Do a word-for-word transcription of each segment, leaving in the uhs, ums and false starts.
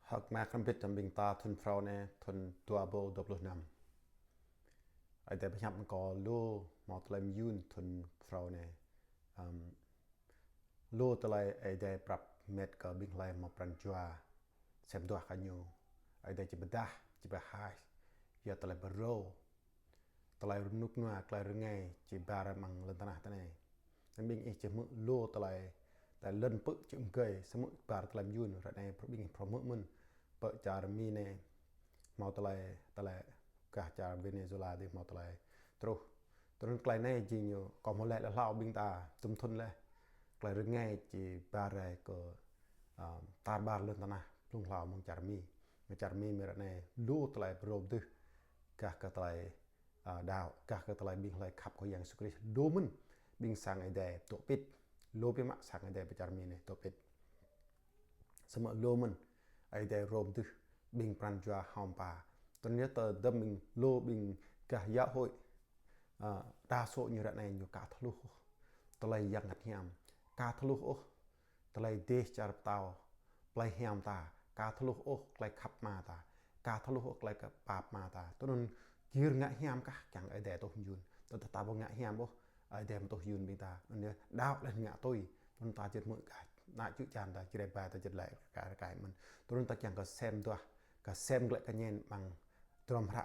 Hơ̆k mơak hrŏm hơbĭt hrŏm ƀing ta thŭn phrâo anai, thŭn dua rơbâo dua pluh năm. Ơi Adai pơhiăp kơ lu hmâo tơlơi mơyŭn thŭn phrâo anai. Ăm, lu tơlơi Ơi Adai prăp met kơ ƀing hlơi hmâo pran jua sem duah kơ ñu. Ơi Adai či pơdah, či pơhaih, yua tơlơi pơrô, tơlơi rơnŭk rơnua, tơlơi rơngai či ƀar amăng lŏn tơnah tơ anai. Anŭn ƀing ih či hmư̆ lu tơlơi, tơlơi lŏn pơ̆ či mơgơi, samơ̆ ƀar tơlơi mơyŭn, ră anai ƀing ih phrâo hmư̆ mơ̆n, pơ čar Mi anai, hmâo tơlơi, tơlơi gah čar Venezuela dih hmâo tơlơi truh. Tui anŭn tơlơi anai jing ñu, kâo hmâo laĭ laih hlâo ƀing ta, tŭm thŭn laih. Tơlơi rơngai či ƀar rai kơ, ăm, tar ƀar lŏn tơnah, blung hlâo mơ̆ng čar Mi. Mơ̆ng čar Mi, Mi ră anai, lu tơlơi pơrô pơdưh, gah kơ tơlơi a, đaŏ, gah kơ tơlơi ƀing hlơi khăp kơ Yang Yêsu Krist. Lu mơ̆n ƀing sang Ơi Adai dŏ pĭt. Lu biă mă sang Ơi Adai pơ čar Mi anai dŏ pĭt. Samơ̆ lu mơ̆n Ơi Adai rôm dưh ƀing pran jua hơmâo pă. Tui anŭn yơh tơdăm ƀing lu ƀing gah giáo hội, a, đa số ñu ră anai ñu ka thâo hluh ôh tơlơi Yang Bơngăt Hiam, ka thâo hluh ôh tơlơi dêh čar pơtao, plei hiam ta, ka thâo hluh ôh tơlơi khăp Ama ta, ka thâo hluh ôh tơlơi kơ pap Ama ta. Tui anŭn gir ngă hiam kah kiăng Ơi Adai tuh mơyŭn. Tơdah ta ƀu ngă hiam ôh, Ơi Adai ƀu tuh mơyŭn ƀing ta. Anŭn yơh đaŏ laih ngă tui. Tui anŭn ta jet hmư̆ kah ană čư̆ čan ta, čơđai ƀai ta jet laĭ rơkai rơkai mơ̆n. Tui anŭn ta kiăng kơ sem duah, kơ sem glaĭ kơ ñen amăng drôm hră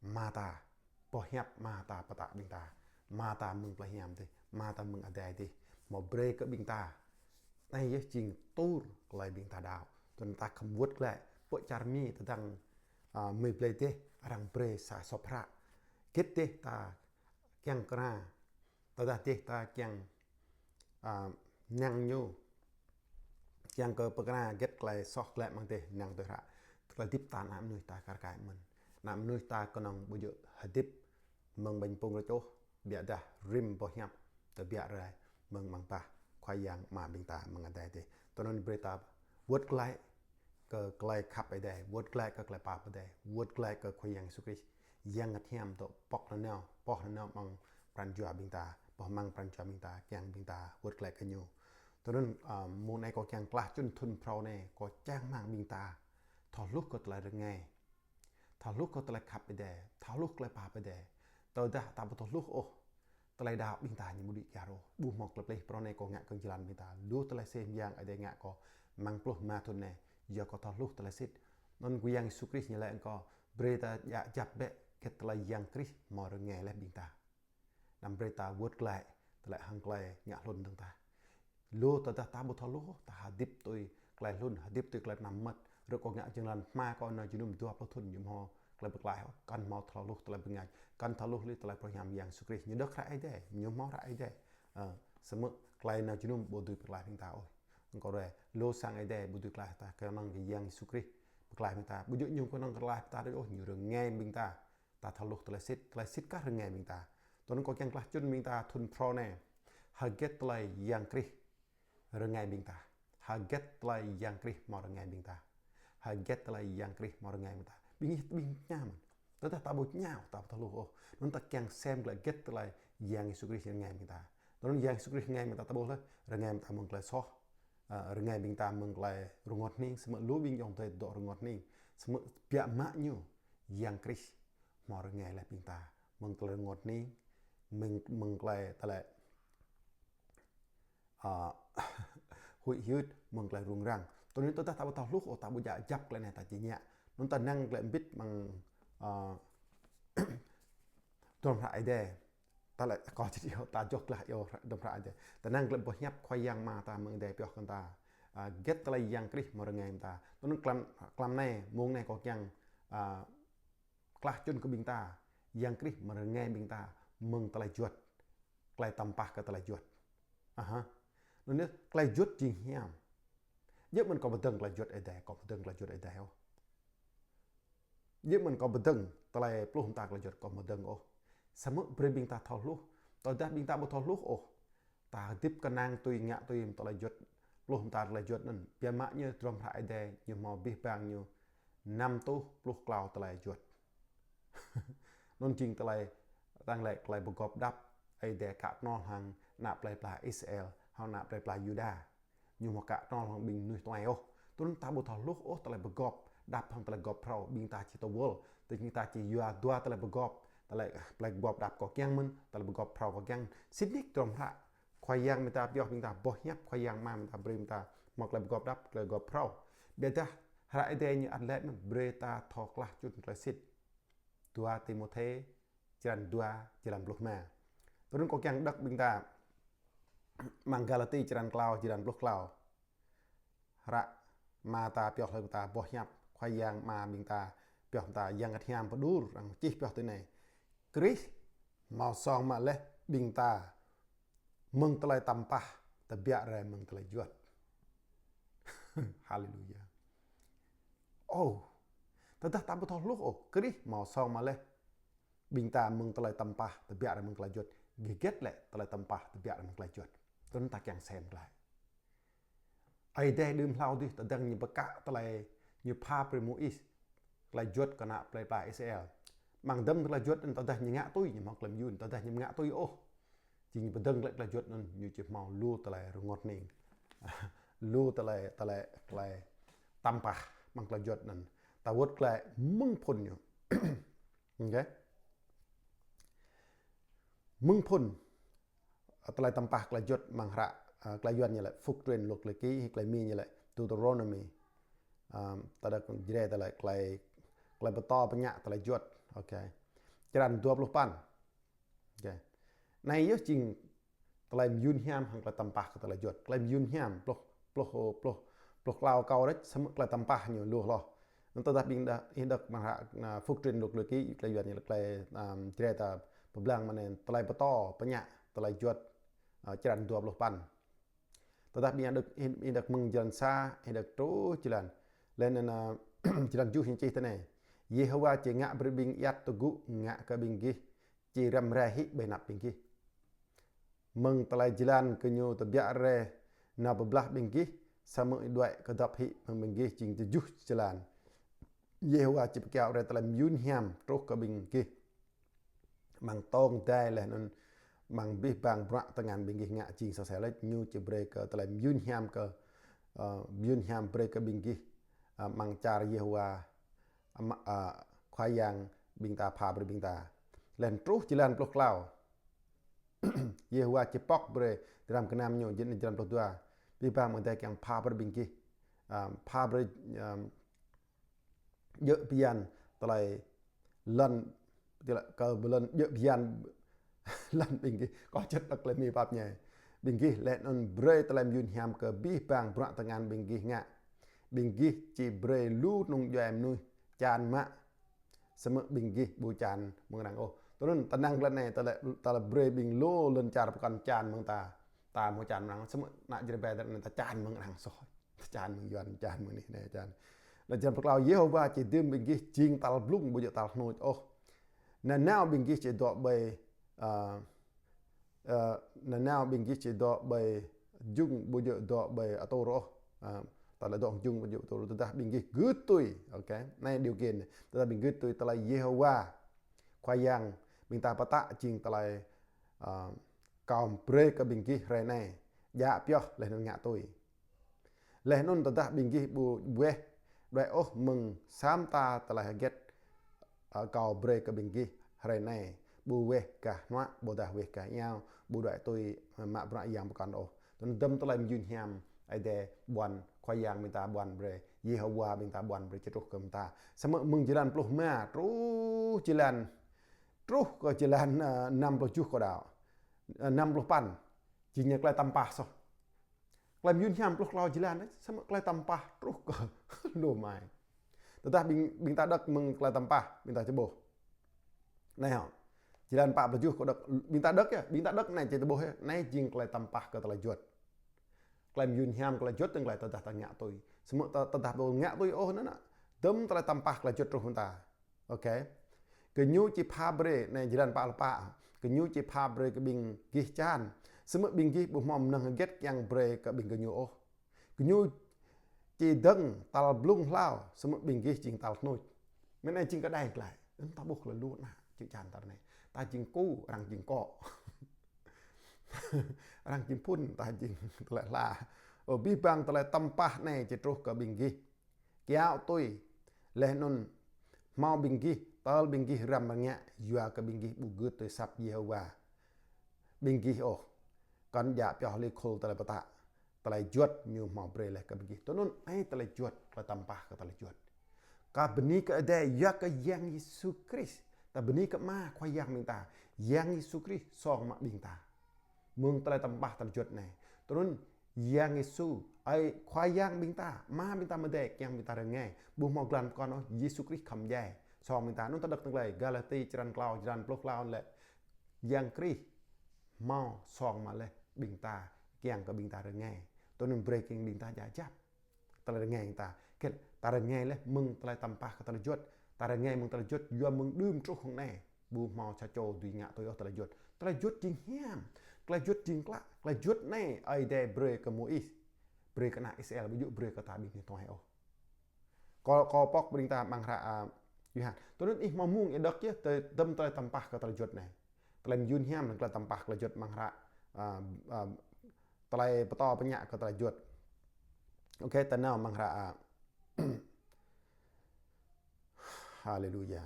Ama ta, boh hiăp Ama ta pơtă ƀing ta. Ama ta mơ̆ng plei hiam dih, Ama ta mơ̆ng adai dih. Hmâo brơi kơ ƀing ta. Anai yơh jing tur tơlơi ƀing ta đaŏ. Tui anŭn ta khŏm wơ̆t glaĭ. Pơ čar Mi tơdang, a, mơi blơi dih, arăng brơi sa sŏp hră. Hơget dih ta kiăng kơna. Tơdah dih ta kiăng, a, năng ñu, kiăng kơ pơkơna hơget tơlơi soh glaĭ amăng dih, năng tui hră. Tơlơi hơdip ta ană mơnuih ta kar kaĭ mơ̆n. Ană mơnuih ta kơnơ̆ng ƀu djơ̆ hơdip mơ̆ng ƀañ pŭng rơčoh, biă dah rĭm boh hiăp tơbiă rai mơ̆ng amăng bah Khua Yang Ama ƀing ta mơ̆ng adai dih. Tui anŭn brơi ta wơ̆t glaĭ kơ tơlơi khăp Ơi Adai, wơ̆t glaĭ kơ tơlơi pap Ơi Adai, wơ̆t glaĭ kơ Khua Yang Yêsu Krist. Yang Bơngăt Hiam dŏ pŏk nanao, pŏk nanao amăng pran jua ƀing ta, pŏk amăng pran jua ƀing ta, kiăng ƀing ta wơ̆t glaĭ kơ ñu. Tui anŭn, a, mông anai kâo kiăng klah čŭn thŭn phrâo anai, kâo čang rơmang ƀing ta thâo hluh kơ tơlơi rơngai, thâo hluh kơ tơlơi khăp Ơi Adai, thâo hluh tơlơi pap Ơi Adai. Tơdah ta ƀu thâo hluh ôh, tơlơi đaŏ ƀing ta ñu ƀu đĭ kyar ôh. Ƀu hmâo tơlơi pơplih phrâo anai kâo ngă kơ jơlan ƀing ta. Lu tơlơi sĭt mơyang Ơi Adai ngă kâo amăng pluh rơma thŭn anai. Yua kâo thâo hluh tơlơi sĭt. Anŭn Khua Yang Yêsu Krist ñu laĭ kơ kâo, brơi ta djă kjăp bĕ hơget tơlơi Yang Krist hmâo rơngai laih ƀing ta. Anăm brơi ta wơ̆t glaĭ tơlơi hăng tơlơi ngă hlŭn dơ̆ng tah. Lu tơdah ta ƀu thâo hluh, ta hơdip tui tơlơi hlŭn, hơdip tui tơlơi pơanăm mơmŏt. Rơkâo ngă jơlan hmua kâo nao jơnum dua pluh thŭn ñu hmâo tơlơi pơklaih ôh, kăn hmâo thâo hluh tơlơi bơngač, kăn thâo hluh lĕ tơlơi pơhiam Yang Yêsu Krist. Ñu đŏk hră Ơi Adai, ñu hmâo hră Ơi Adai. Ơ, samơ̆ tơlơi nao jơnum ƀu dưi pơklaih ƀing ta ôh. Kâo rai, lu sang Ơi Adai ƀu dưi klaih ta, kơnơ̆ng kơ Yang Yêsu Krist pơklaih ƀing ta. Ƀu djơ̆ ñu kơnơ̆ng klaih ta đôč ôh, ñu rơngai ƀing ta. Ta thâo hluh tơlơi sĭt, tơlơi sĭt kah rơngai ƀing ta. Tui anŭn kâo kiăng klah čŭn ƀing ta thŭn phrâo anai. Hơget tơlơi Yang Krist rơngai ƀing ta. Hơget tơlơi Yang Krist hmâo rơngai ƀing ta. Hơget tơlơi Yang Krist hmâo rơngai ƀing ta. Ƀing ih, ƀing tơña mơ̆n. Tơdah ta ƀu tơña, ta ƀu thâo hluh ôh. Anŭn ta kiăng sem glaĭ hơget tơlơi Yang Yêsu Krist rơngai ƀing ta. Tui anŭn Yang Yêsu Krist rơngai ƀing ta, ta ƀuh laih, rơngai ƀing ta mơ̆ng tơlơi soh. Ơ, rơngai ƀing ta mơ̆ng tơlơi rơngot hning, samơ̆ lu ƀing ayŏng adơi dŏ rơngot hning. Samơ̆ biă mă ñu, Yang Krist hmâo rơngai laih ƀing ta mơ̆ng tơlơi rơngot hning, mơ̆ng, mơ̆ng tơlơi, tơlơi, a, huĭ hyưt, mơ̆ng tơlơi rŭng răng. Tui anŭn tơdah ta ƀu thâo hluh ôh, ta ƀu djă kjăp tơlơi anai ta či ngă. Anŭn ta năng glaĭ mbĭt amăng, a, drôm hră Ơi Adai. Ta laĭ kâo či iâu, ta joh glaĭ iâu drôm hră Ơi Adai. Ta năng glaĭ boh hiăp Khua Yang Ama ta mơ̆ng adai pioh kơ ta. A, hơget tơlơi Yang Krist hmâo rơngai ta. Tui anŭn tlam, tlam anai, mông anai kâo kiăng, a, klah čŭn kơ ƀing ta, Yang Krist hmâo rơngai ƀing ta mơ̆ng tơlơi juăt, tơlơi tăm pah kơ tơlơi juăt. Aha. Anŭn yơh, tơlơi juăt jing hiam. Djơ̆ mơ̆n kâo pơdơ̆ng tơlơi juăt Ơi Adai, kâo pơdơ̆ng tơlơi juăt Ơi Adai ôh. Djơ̆ mơ̆n kâo pơdơ̆ng tơlơi pluh mơta tơlơi juăt, kâo pơdơ̆ng ôh. Samơ̆ brơi ƀing ta thâo hluh, tơdah ƀing ta ƀu thâo hluh ôh, ta hơdip kơnang tui ngă tui tơlơi juăt, pluh mơta tơlơi juăt anŭn. Biă mă ñu drôm hră Ơi Adai ñu hmâo abih bang ñu năm rơtuh pluh klâo tơlơi juăt. Anŭn jing tơlơi, arăng laĭ tơlơi pơgop đăp, Ơi Adai ka kơnol hăng ană plei pla Israel, hăng ană plei pla Yuđa. Ñu hmâo ka kơnol hăng ƀing mơnuih tuai ôh. Tui anŭn ta ƀu thâo hluh ôh tơlơi pơgop đăp hăng tơlơi gop phrâo, ƀing ta či tơwơl, tơdah ƀing ta či yua dua tơlơi pơgop, tơlơi, tơlơi pơgop đăp kâo kiăng mơ̆n, tơlơi pơgop phrâo kâo kiăng. Sĭt nik tơdrong hră Khua Yang ƀing ta pioh ƀing ta boh hiăp, Khua Yang Ama ƀing ta brơi ƀing ta hmâo tơlơi pơgop đăp, tơlơi gop phrâo. Ƀiădah hră Ơi Adai ñu ăt laĭ mơ̆n, brơi ta thâo klah čŭn tơlơi sĭt. Dua Timôthê, črăn dua, jơlan pluh rơma. Tui anŭn kâo kiăng đŏk ƀing ta amăng Galati črăn klâo, jơlan pluh klâo. Hră Ama ta pioh laih ƀing ta boh hiăp, Khua Yang Ama ƀing ta pioh ƀing ta, Yang Bơngăt Hiam pơđur, arăng čih pioh tui anai: Krist hmâo song mă laih ƀing ta mơ̆ng tơlơi tăm pah, tơbiă rai mơ̆ng tơlơi juăt. Haleluya. Ơ, tơdah ta ƀu thâo hluh ôh, Krist hmâo song mă laih ƀing ta mơ̆ng tơlơi tăm pah, tơbiă rai mơ̆ng tơlơi juăt. Hơget lĕ tơlơi tăm pah, tơbiă rai mơ̆ng tơlơi juăt? Tui anŭn ta kiăng sem glaĭ. Ơi Adai đưm hlâo adih, tơdang ñu pơkă tơlơi, ñu pha brơi Môis tơlơi juăt kơ ană plei pla Israel. Amăng dơ̆m tơlơi juăt anŭn, tơdah ñu ngă tui, ñu hmâo tơlơi mơyŭn, tơdah ñu ƀu ngă tui ôh, jing ñu pơdơ̆ng glaĭ tơlơi juăt anŭn, ñu či hmâo lu tơlơi rơngot hning. Lu tơlơi, tơlơi, tơlơi tăm pah amăng tơlơi juăt anŭn. Ta wơ̆t glaĭ mơ̆ng phŭn ñu. Ôkê. Mơ̆ng phŭn tơlơi tăm pah tơlơi juăt amăng hră, ơ, tơlơi Yuan ñu laĭ Phục Truyền Luật Lệ Ký, tơlơi Mi ñu laĭ Deuteronomy. Ơ, ta đŏk Jrai tơlơi, tơlơi, tơlơi pơtô pơñă tơlơi juăt. Ôkê. Črăn dua pluh păn. Ôkê. Anai yơh jing tơlơi mơyŭn hiam hăng tơlơi tăm pah kơ tơlơi juăt. Tơlơi mơyŭn hiam, pluh, pluh, pluh, pluh klâo kâo rĕč, samơ̆ tơlơi tăm pah ñu lu hloh. Anŭn tơdah ƀing đa-, ih đŏk amăng hră, ơ, Phục Truyền Luật Lệ Ký, tơlơi Yuan ñu laĭ tơlơi, ơ, Jrai ta pơblang mơ̆ng anai, tơlơi pơtô pơñă tơlơi juăt, ơ, črăn dua pluh păn. Tơdah ƀing đŏk, ih, ih đŏk mơ̆ng jơlan sa, ih đŏk truh jơlan. Laih anŭn, ơ, jơlan tơjuh ñu čih tui anai: Yêhôwa či ngă brơi ƀing ayăt tơgŭ ngă kơ ƀing gih, či răm rai hĭ ƀơi anăp ƀing gih. Mơ̆ng tơlơi jơlan gơñu tơbiă rai nao pơblah ƀing gih, samơ̆ đuaĭ kơdŏp hĭ mơ̆ng ƀing gih jing tơjuh jơlan. Yêhôwa či pơkiaŏ rai tơlơi mơyŭn hiam truh kơ ƀing gih. Amăng tong dai laih anŭn amăng abih bang bruă tơngan ƀing gih ngă jing sơsel laih, ñu či brơi kơ tơlơi mơyŭn hiam kơ, ơ, mơyŭn hiam brơi kơ ƀing gih, ơ, amăng čar Yêhôwa, amăng, ơ, Khua Yang ƀing ta pha brơi ƀing ta. Laih anŭn truh jơlan pluh klâo. Yêhôwa či pŏk brơi dram gơnam ñu, jing jơlan pluh dua. Abih bang amăng adai kiăng pha brơi ƀing gih, ơ, pha brơi, ơ, djơ̆ bơyan tơlơi lŏn, tơlơi kơ bơlŏn djơ̆ bơyan lŏn ƀing gih, kâo čơt đŏk tơlơi Mi pap ñai. Ƀing gih laih anŭn brơi tơlơi mơyŭn hiam kơ abih bang bruă tơngan ƀing gih ngă. Ƀing gih či brơi lu kơnung djuai mơnuih čan mă, samơ̆ ƀing gih ƀu čan mơ̆ng arăng ôh. Tui anŭn tơnăng glaĭ anai, tơlơi, tơlơi brơi ƀing lu lŏn čar pơkŏn čan mơ̆ng ta. Ta ƀu čan mơ̆ng arăng, samơ̆ ană Jrai ƀing ta anai ta čan mơ̆ng arăng soh. Čan mơ̆ng Yuan, čan mơ̆ng anih anai, čan. Laih jơlan pluh klâo: Yêhôwa či dưm ƀing gih jing tal blung ƀu djơ̆ tal hnuč ôh. Nanao ƀing gih či dŏ ƀơi, ơ, ơ, nanao ƀing gih či dŏ ƀơi jung ƀu djơ̆ dŏ ƀơi atur ôh. Ơ, ta laĭ dŏ jung ƀu djơ̆ atur, tơdah ƀing gih gưt tui. Ôkê. Anai điều kiện. Tơdah ƀing gih gưt tui tơlơi Yêhôwa Khua Yang ƀing ta pơtă jing tơlơi, ơ, kâo brơi kơ ƀing gih hrơi anai, djă pioh laih anŭn ngă tui. Laih anŭn tơdah ƀing gih ƀu weh đuaĭ ôh mơ̆ng sa mơta tơlơi hơget, ơ, kâo brơi kơ ƀing gih hrơi anai, ƀu weh gah hnuă, ƀôdah weh gah iao, ƀu đuaĭ tui, ơ, mă bruă yang pơkŏn ôh. Tui anŭn dơ̆m tơlơi mơyŭn hiam Ơi Adai ƀuăn, Khua Yang ƀing ta ƀuăn brơi, Yêhôwa ƀing ta ƀuăn brơi či truh kơ ƀing ta. Samơ̆ mơ̆ng jơlan pluh rơma truh jơlan, truh kơ jơlan, ơ, năm pluh tơjuh kâo đaŏ. Ơ, năm pluh păn. Jing ñu tơlơi tăm pah soh. Tơlơi mơyŭn hiam pluh klâo jơlan, samơ̆ tơlơi tăm pah truh kơ lu mai. Tơdah ƀing, ƀing ta đŏk mơ̆ng tơlơi tăm pah, ƀing ta či ƀuh. Anai hŏ. Jơlan pă pluh tơjuh kâo đŏk, ƀing ta đŏk yơh, ƀing ta đŏk anai či ƀuh yơh. Anai jing tơlơi tăm pah kơ tơlơi juăt. Tơlơi mơyŭn hiam kơ tơlơi juăt, tơlơi tơdah ta ngă tui. Samơ̆ ta, tơdah ƀu ngă tui ôh anŭn, dơ̆m tơlơi tăm pah tơlơi juăt truh ƀing ta. Ôkê. Gơñu či pha brơi, anai jơlan pă pluh pă. Gơñu či pha brơi kơ ƀing gih čan. Samơ̆ ƀing gih ƀu hmâo mơnơ̆ng hơget kiăng brơi kơ ƀing gơñu ôh. Gơñu či dơ̆ng tal blung hlâo, samơ̆ ƀing gih jing tal hnuč. Mơ̆ng anai jing kơđai glaĭ. Anŭn ta ƀuh tơlơi lu ană čư̆ čan ta anai. Ta jing ku, arăng jing kŏ. Arăng jing phŭn, ta jing tơlơi hla. Ơ, abih bang tơlơi tăm pah anai či truh kơ ƀing gih. Kiaŏ tui. Laih anŭn hmâo ƀing gih, tơl ƀing gih răm rơngiă, yua kơ ƀing gih ƀu gưt tui asăp Yêhôwa ƀing gih ôh. Kăn djă pioh hli khul tơlơi pơtă, tơlơi juăt ñu hmâo brơi laih kơ ƀing gih. Tui anŭn anai tơlơi juăt, tơlơi tăm pah kơ tơlơi juăt. Kơ bơni kơ Ơi Adai, yua kơ Yang Yêsu Krist. Ta bơni kơ Ama Khua Yang ƀing ta, Yang Yêsu Krist song mă ƀing ta mơ̆ng tơlơi tăm pah tơlơi juăt anai. Tui anŭn Yang Yêsu, Ơi Khua Yang ƀing ta, Ama ƀing ta mơdê, kiăng ƀing ta rơngai. Ƀu hmâo glan pơkŏn ôh, Yêsu Krist khŏm djai song ƀing ta. Anŭn ta đŏk tơlơi Galati črăn klâo, črăn pluh klâo lĕ: Yang Krist hmâo song mă laih ƀing ta, kiăng kơ ƀing ta rơngai. Tui anŭn brơi kơ ƀing ta djă kjăp tơlơi rơngai ta. Kơ ta rơngai laih mơ̆ng tơlơi tăm pah kơ tơlơi juăt. Ta rơngai mơ̆ng tơlơi juăt, yua mơ̆ng đưm truh hăng anai ƀu hmâo sa čô dưi ngă tui ôh tơlơi juăt. Tơlơi juăt jing hiam, tơlơi juăt jing klă, tơlơi juăt anai Ơi Adai brơi kơ Môis, brơi kơ ană Israel, ƀu djơ̆ brơi kơ ta ƀing mơnuih tuai ôh. Kâo, kâo pŏk brơi ta amăng hră, a, Yôhan. Tui anŭn ih hmâo mơ̆ng ih đŏk yơh, tơ-, tơm tơlơi tăm pah kơ tơlơi juăt anai. Tơlơi mơyun hiam, tơlơi tăm pah kơ tơlơi juăt amăng hră, a, a, tơlơi pơtô pơñă kơ tơlơi juăt. Ôkê, ta nao amăng hră, a, Haleluya.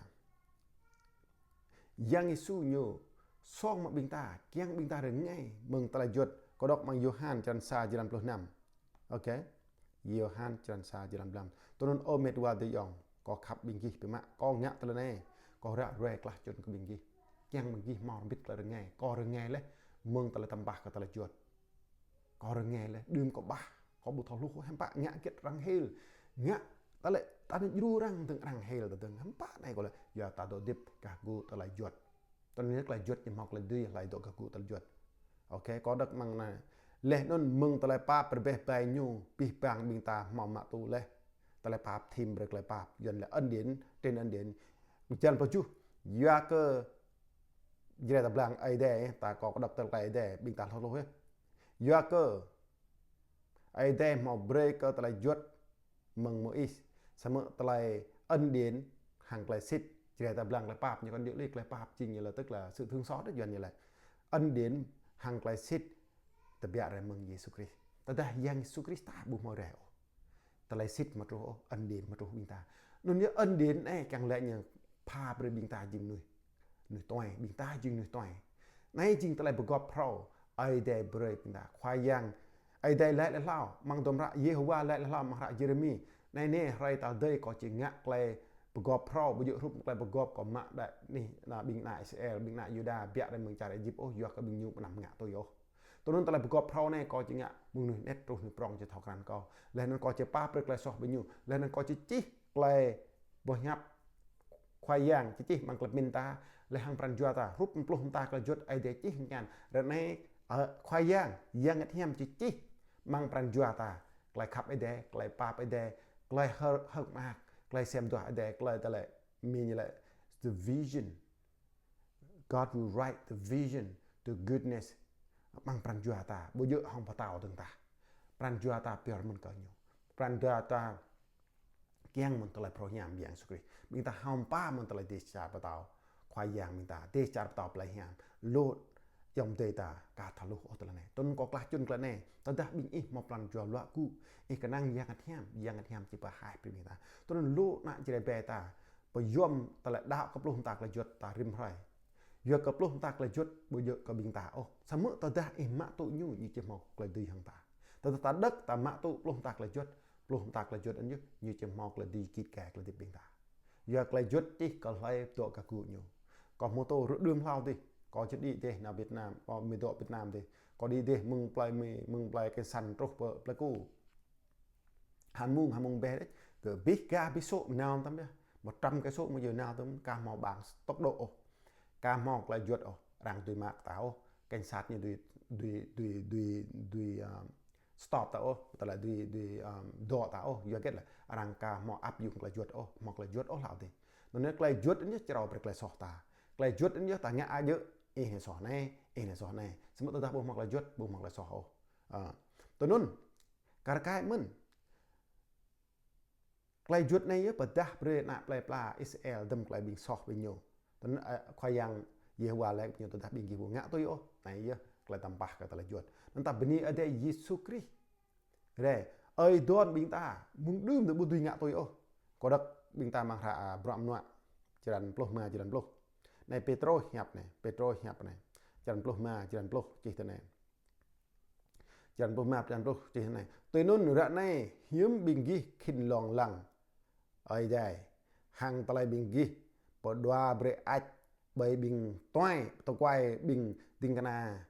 Yang Yêsu ñu song mă ƀing ta, kiăng ƀing ta rơngai mơ̆ng tơlơi juăt. Kâo đŏk amăng Yôhan črăn sa, črăn pluh năm. Ôkê. Yôhan črăn sa, črăn pluh năm. Tui anŭn ơ met wa adơi ayŏng, kâo khăp ƀing gih biă mă, kâo ngă tơlơi anai, kâo ră ruai klah čŭn kơ ƀing gih. Kiăng ƀing gih hmâo hrŏm hơbĭt tơlơi rơngai, kâo rơngai laih mơ̆ng tơlơi tăm pah kơ tơlơi juăt. Kâo rơngai laih, đưm kâo ƀah, kâo ƀu thâo hluh ôh, hiư̆m pă ngă hơget arăng hil. Ngă tơlơi, ta anŭn djru arăng dơ̆ng arăng hil, ta dơ̆ng hiư̆m pă anai kâo laĭ, yua ta dŏ hơdip gah gŭ tơlơi juăt. Tui anŭn tơlơi juăt ñu hmâo tơlơi dưi, hlơi dŏ gah gŭ tơlơi juăt. Ôkê, kâo đŏk amăng anai. Laih anŭn mơ̆ng tơlơi pap rơbeh bai ñu, abih bang ƀing ta hmâo mă tŭ laih tơlơi pap, thim brơi tơlơi pap, Yuan laĭ ân điển trên ân điển. Črăn pluh tơjuh, yua kơ Jrai ta blang Ơi Adai, ta kâo đŏk tơlơi Ơi Adai, ƀing ta hluh hluh yơh. Yua kơ Ơi Adai hmâo brơi kơ tơlơi juăt mơ̆ng Môis, samơ̆ tơlơi ân điển hăng tơlơi sĭt. Jrai ta blang tơlơi pap, ñu kăn djơ̆ lĕ tơlơi pap jing ñu laĭ tức là sự thương xót đấy, Yuan ñu laĭ. Ân điển hăng tơlơi sĭt tơbiă rai mơ̆ng Yêsu Krist. Tơdah Yang Yêsu Krist ta ƀu hmâo rai ôh, tơlơi sĭt mă truh ôh, ân điển mă truh ƀing ta. Anŭn yơh ân điển anai kiăng laĭ ñu pha brơi ƀing ta jing mơnuih, mơnuih tuai, ƀing ta jing mơnuih tuai. Anai jing tơlơi pơgop phrâo Ơi Adai brơi ƀing ta. Khua Yang, Ơi Adai laĭ laih hlâo, amăng tơlơi hră Yêhôwa laĭ laih hlâo, amăng hră Yêrêmi: Anai nê, hrơi tơdơi kâo či ngă tơlơi pơgop phrâo, ƀu djơ̆ hrup tơlơi pơgop kâo mă đah anih, ană ƀing ană Israel, ƀing ană Yuđa, biă rai mơ̆ng čar Êjip ôh, yua kơ ƀing ñu ƀu anăm ngă tui ôh. Tui anŭn tơlơi pơgop phrâo anai kâo či ngă mơ̆ng mơnuih anet truh mơnuih prŏng či thâo krăn kâo. Laih anŭn kâo či pap brơi tơlơi soh ƀing ñu. Laih anŭn kâo či čih tơlơi boh hiăp Khua Yang či čih amăng tơlơi pơmĭn ta, laih hăng pran jua ta, hrup pluh mơta tơlơi juăt Ơi Adai čih hăng kian. Ră anai, ơ, Khua Yang, Yang Bơngăt Hiam či čih amăng pran jua ta tơlơi khăp Ơi Adai, tơlơi pap Ơi Adai, tơlơi hơ̆k, hơ̆k mơak, tơlơi sem duah Ơi Adai, tơlơi, tơlơi Mi ñu laĭ the vision. God will write the vision, the goodness amăng pran jua ta, ƀu djơ̆ hăng pơtao dơ̆ng tah. Pran jua ta pioh mơ̆n kơ ñu. Pran jua ta kiăng mơ̆n tơlơi phrâo hiam Yang Yêsu Krist. Ƀing ta hơ̆m pă mơ̆n tơlơi dêh čar pơtao Khua Yang ƀing ta, dêh čar pơtao plei hiam. Lu ayŏng adơi ta ka thâo hluh ôh tơlơi anai. Tui anŭn kâo klah čŭn tơlơi anai. Tơdah ƀing ih hmâo pran jua luă gŭ, ih kơnang Yang Bơngăt Hiam, Yang Bơngăt Hiam či pơhaih brơi ƀing ta. Tui anŭn lu ană Jrai ƀing ta pơyom tơlơi đaŏ kơ pluh mơta tơlơi juăt ta rĭm hrơi. Yua kơ pluh mơta tơlơi juăt ƀu djơ̆ kơ ƀing ta ôh. Samơ̆ tơdah ih mă tŭ ñu, ñu či hmâo tơlơi dưi hăng ta. Tơdah ta đŏk ta mă tŭ pluh mơta tơlơi juăt, pluh mơta tơlơi juăt anŭn yơh, ñu či hmâo tơlơi dưi git gai tơlơi hơdip ƀing ta. Yua tơlơi juăt čih kơ hlơi dŏ gah gŭ ñu. Kâo hmâo tŭ rơđưm hlâo dih, kâo či đĭ dêh nao Việt Nam, kâo mơ̆ dŏ Việt Nam dih. Kâo đĭ dêh mơ̆ng plei Mi, mơ̆ng plei Kênh Săn truh pơ Plei Ku. Hăng mông, hăng mông ƀĕ đĕč. Kơ abih gah abih sô̆ mơnao tam yơh. Một trăm cây số mơ̆ yơh nao tam, ka hmâo bảng tốc độ ôh. Ka hmâo tơlơi juăt ôh. Arăng dưi mă ta ôh. Cảnh sát ñu dưi, dưi, dưi, dưi, dưi, ơ, stop ta ôh. Tơlơi dưi, dưi, ơ, dŏ ta ôh. Yua hơget lĕ arăng ka hmâo áp dụng tơlơi juăt ôh. Hmâo tơlơi juăt ôh hlâo dih. Anŭn yơh tơlơi juăt anŭn yơh črâo brơi tơlơi soh ta. Tơlơi juăt anŭn yơh ta ngă a djơ̆. Ih anai soh anai, ih anai soh anai. Samơ̆ tơdah ƀu hmâo tơlơi juăt, ƀu hmâo tơlơi soh ôh. Ơ. Tui anŭn, kar kaĭ mơ̆n. Tơlơi juăt anai yơh pơdah brơi ană plei pla Israel dơ̆m tơlơi ƀing soh ƀing ñu. Tui anŭn, ơ, Khua Yang Yêhôwa laĭ ƀing ñu tơdah ƀing gih ƀu ngă tui ôh. Anai yơh tơlơi tăm pah kơ tơlơi juăt. Anŭn ta bơni Ơi Adai Yêsu Krist. Rai, Ơi đon ƀing ta, mơ̆ng đưm tơ ƀu dưi ngă tui ôh. Kâo đŏk ƀing ta amăng hră, a, Bruă Mơnuă, črăn pluh rơma, črăn pluh. Anai Pêtrôs hiăp anai, Pêtrôs hiăp anai. Črăn pluh rơma, črăn pluh, čih tui anai. Črăn pluh rơma, črăn pluh, čih tui anai. Tui anŭn ră anai hiư̆m ƀing gih khĭn lông lăng Ơi Adai, hăng tơlơi ƀing gih pơđua brơi ač ƀơi ƀing tuai, tơkuai ƀing ding kơna.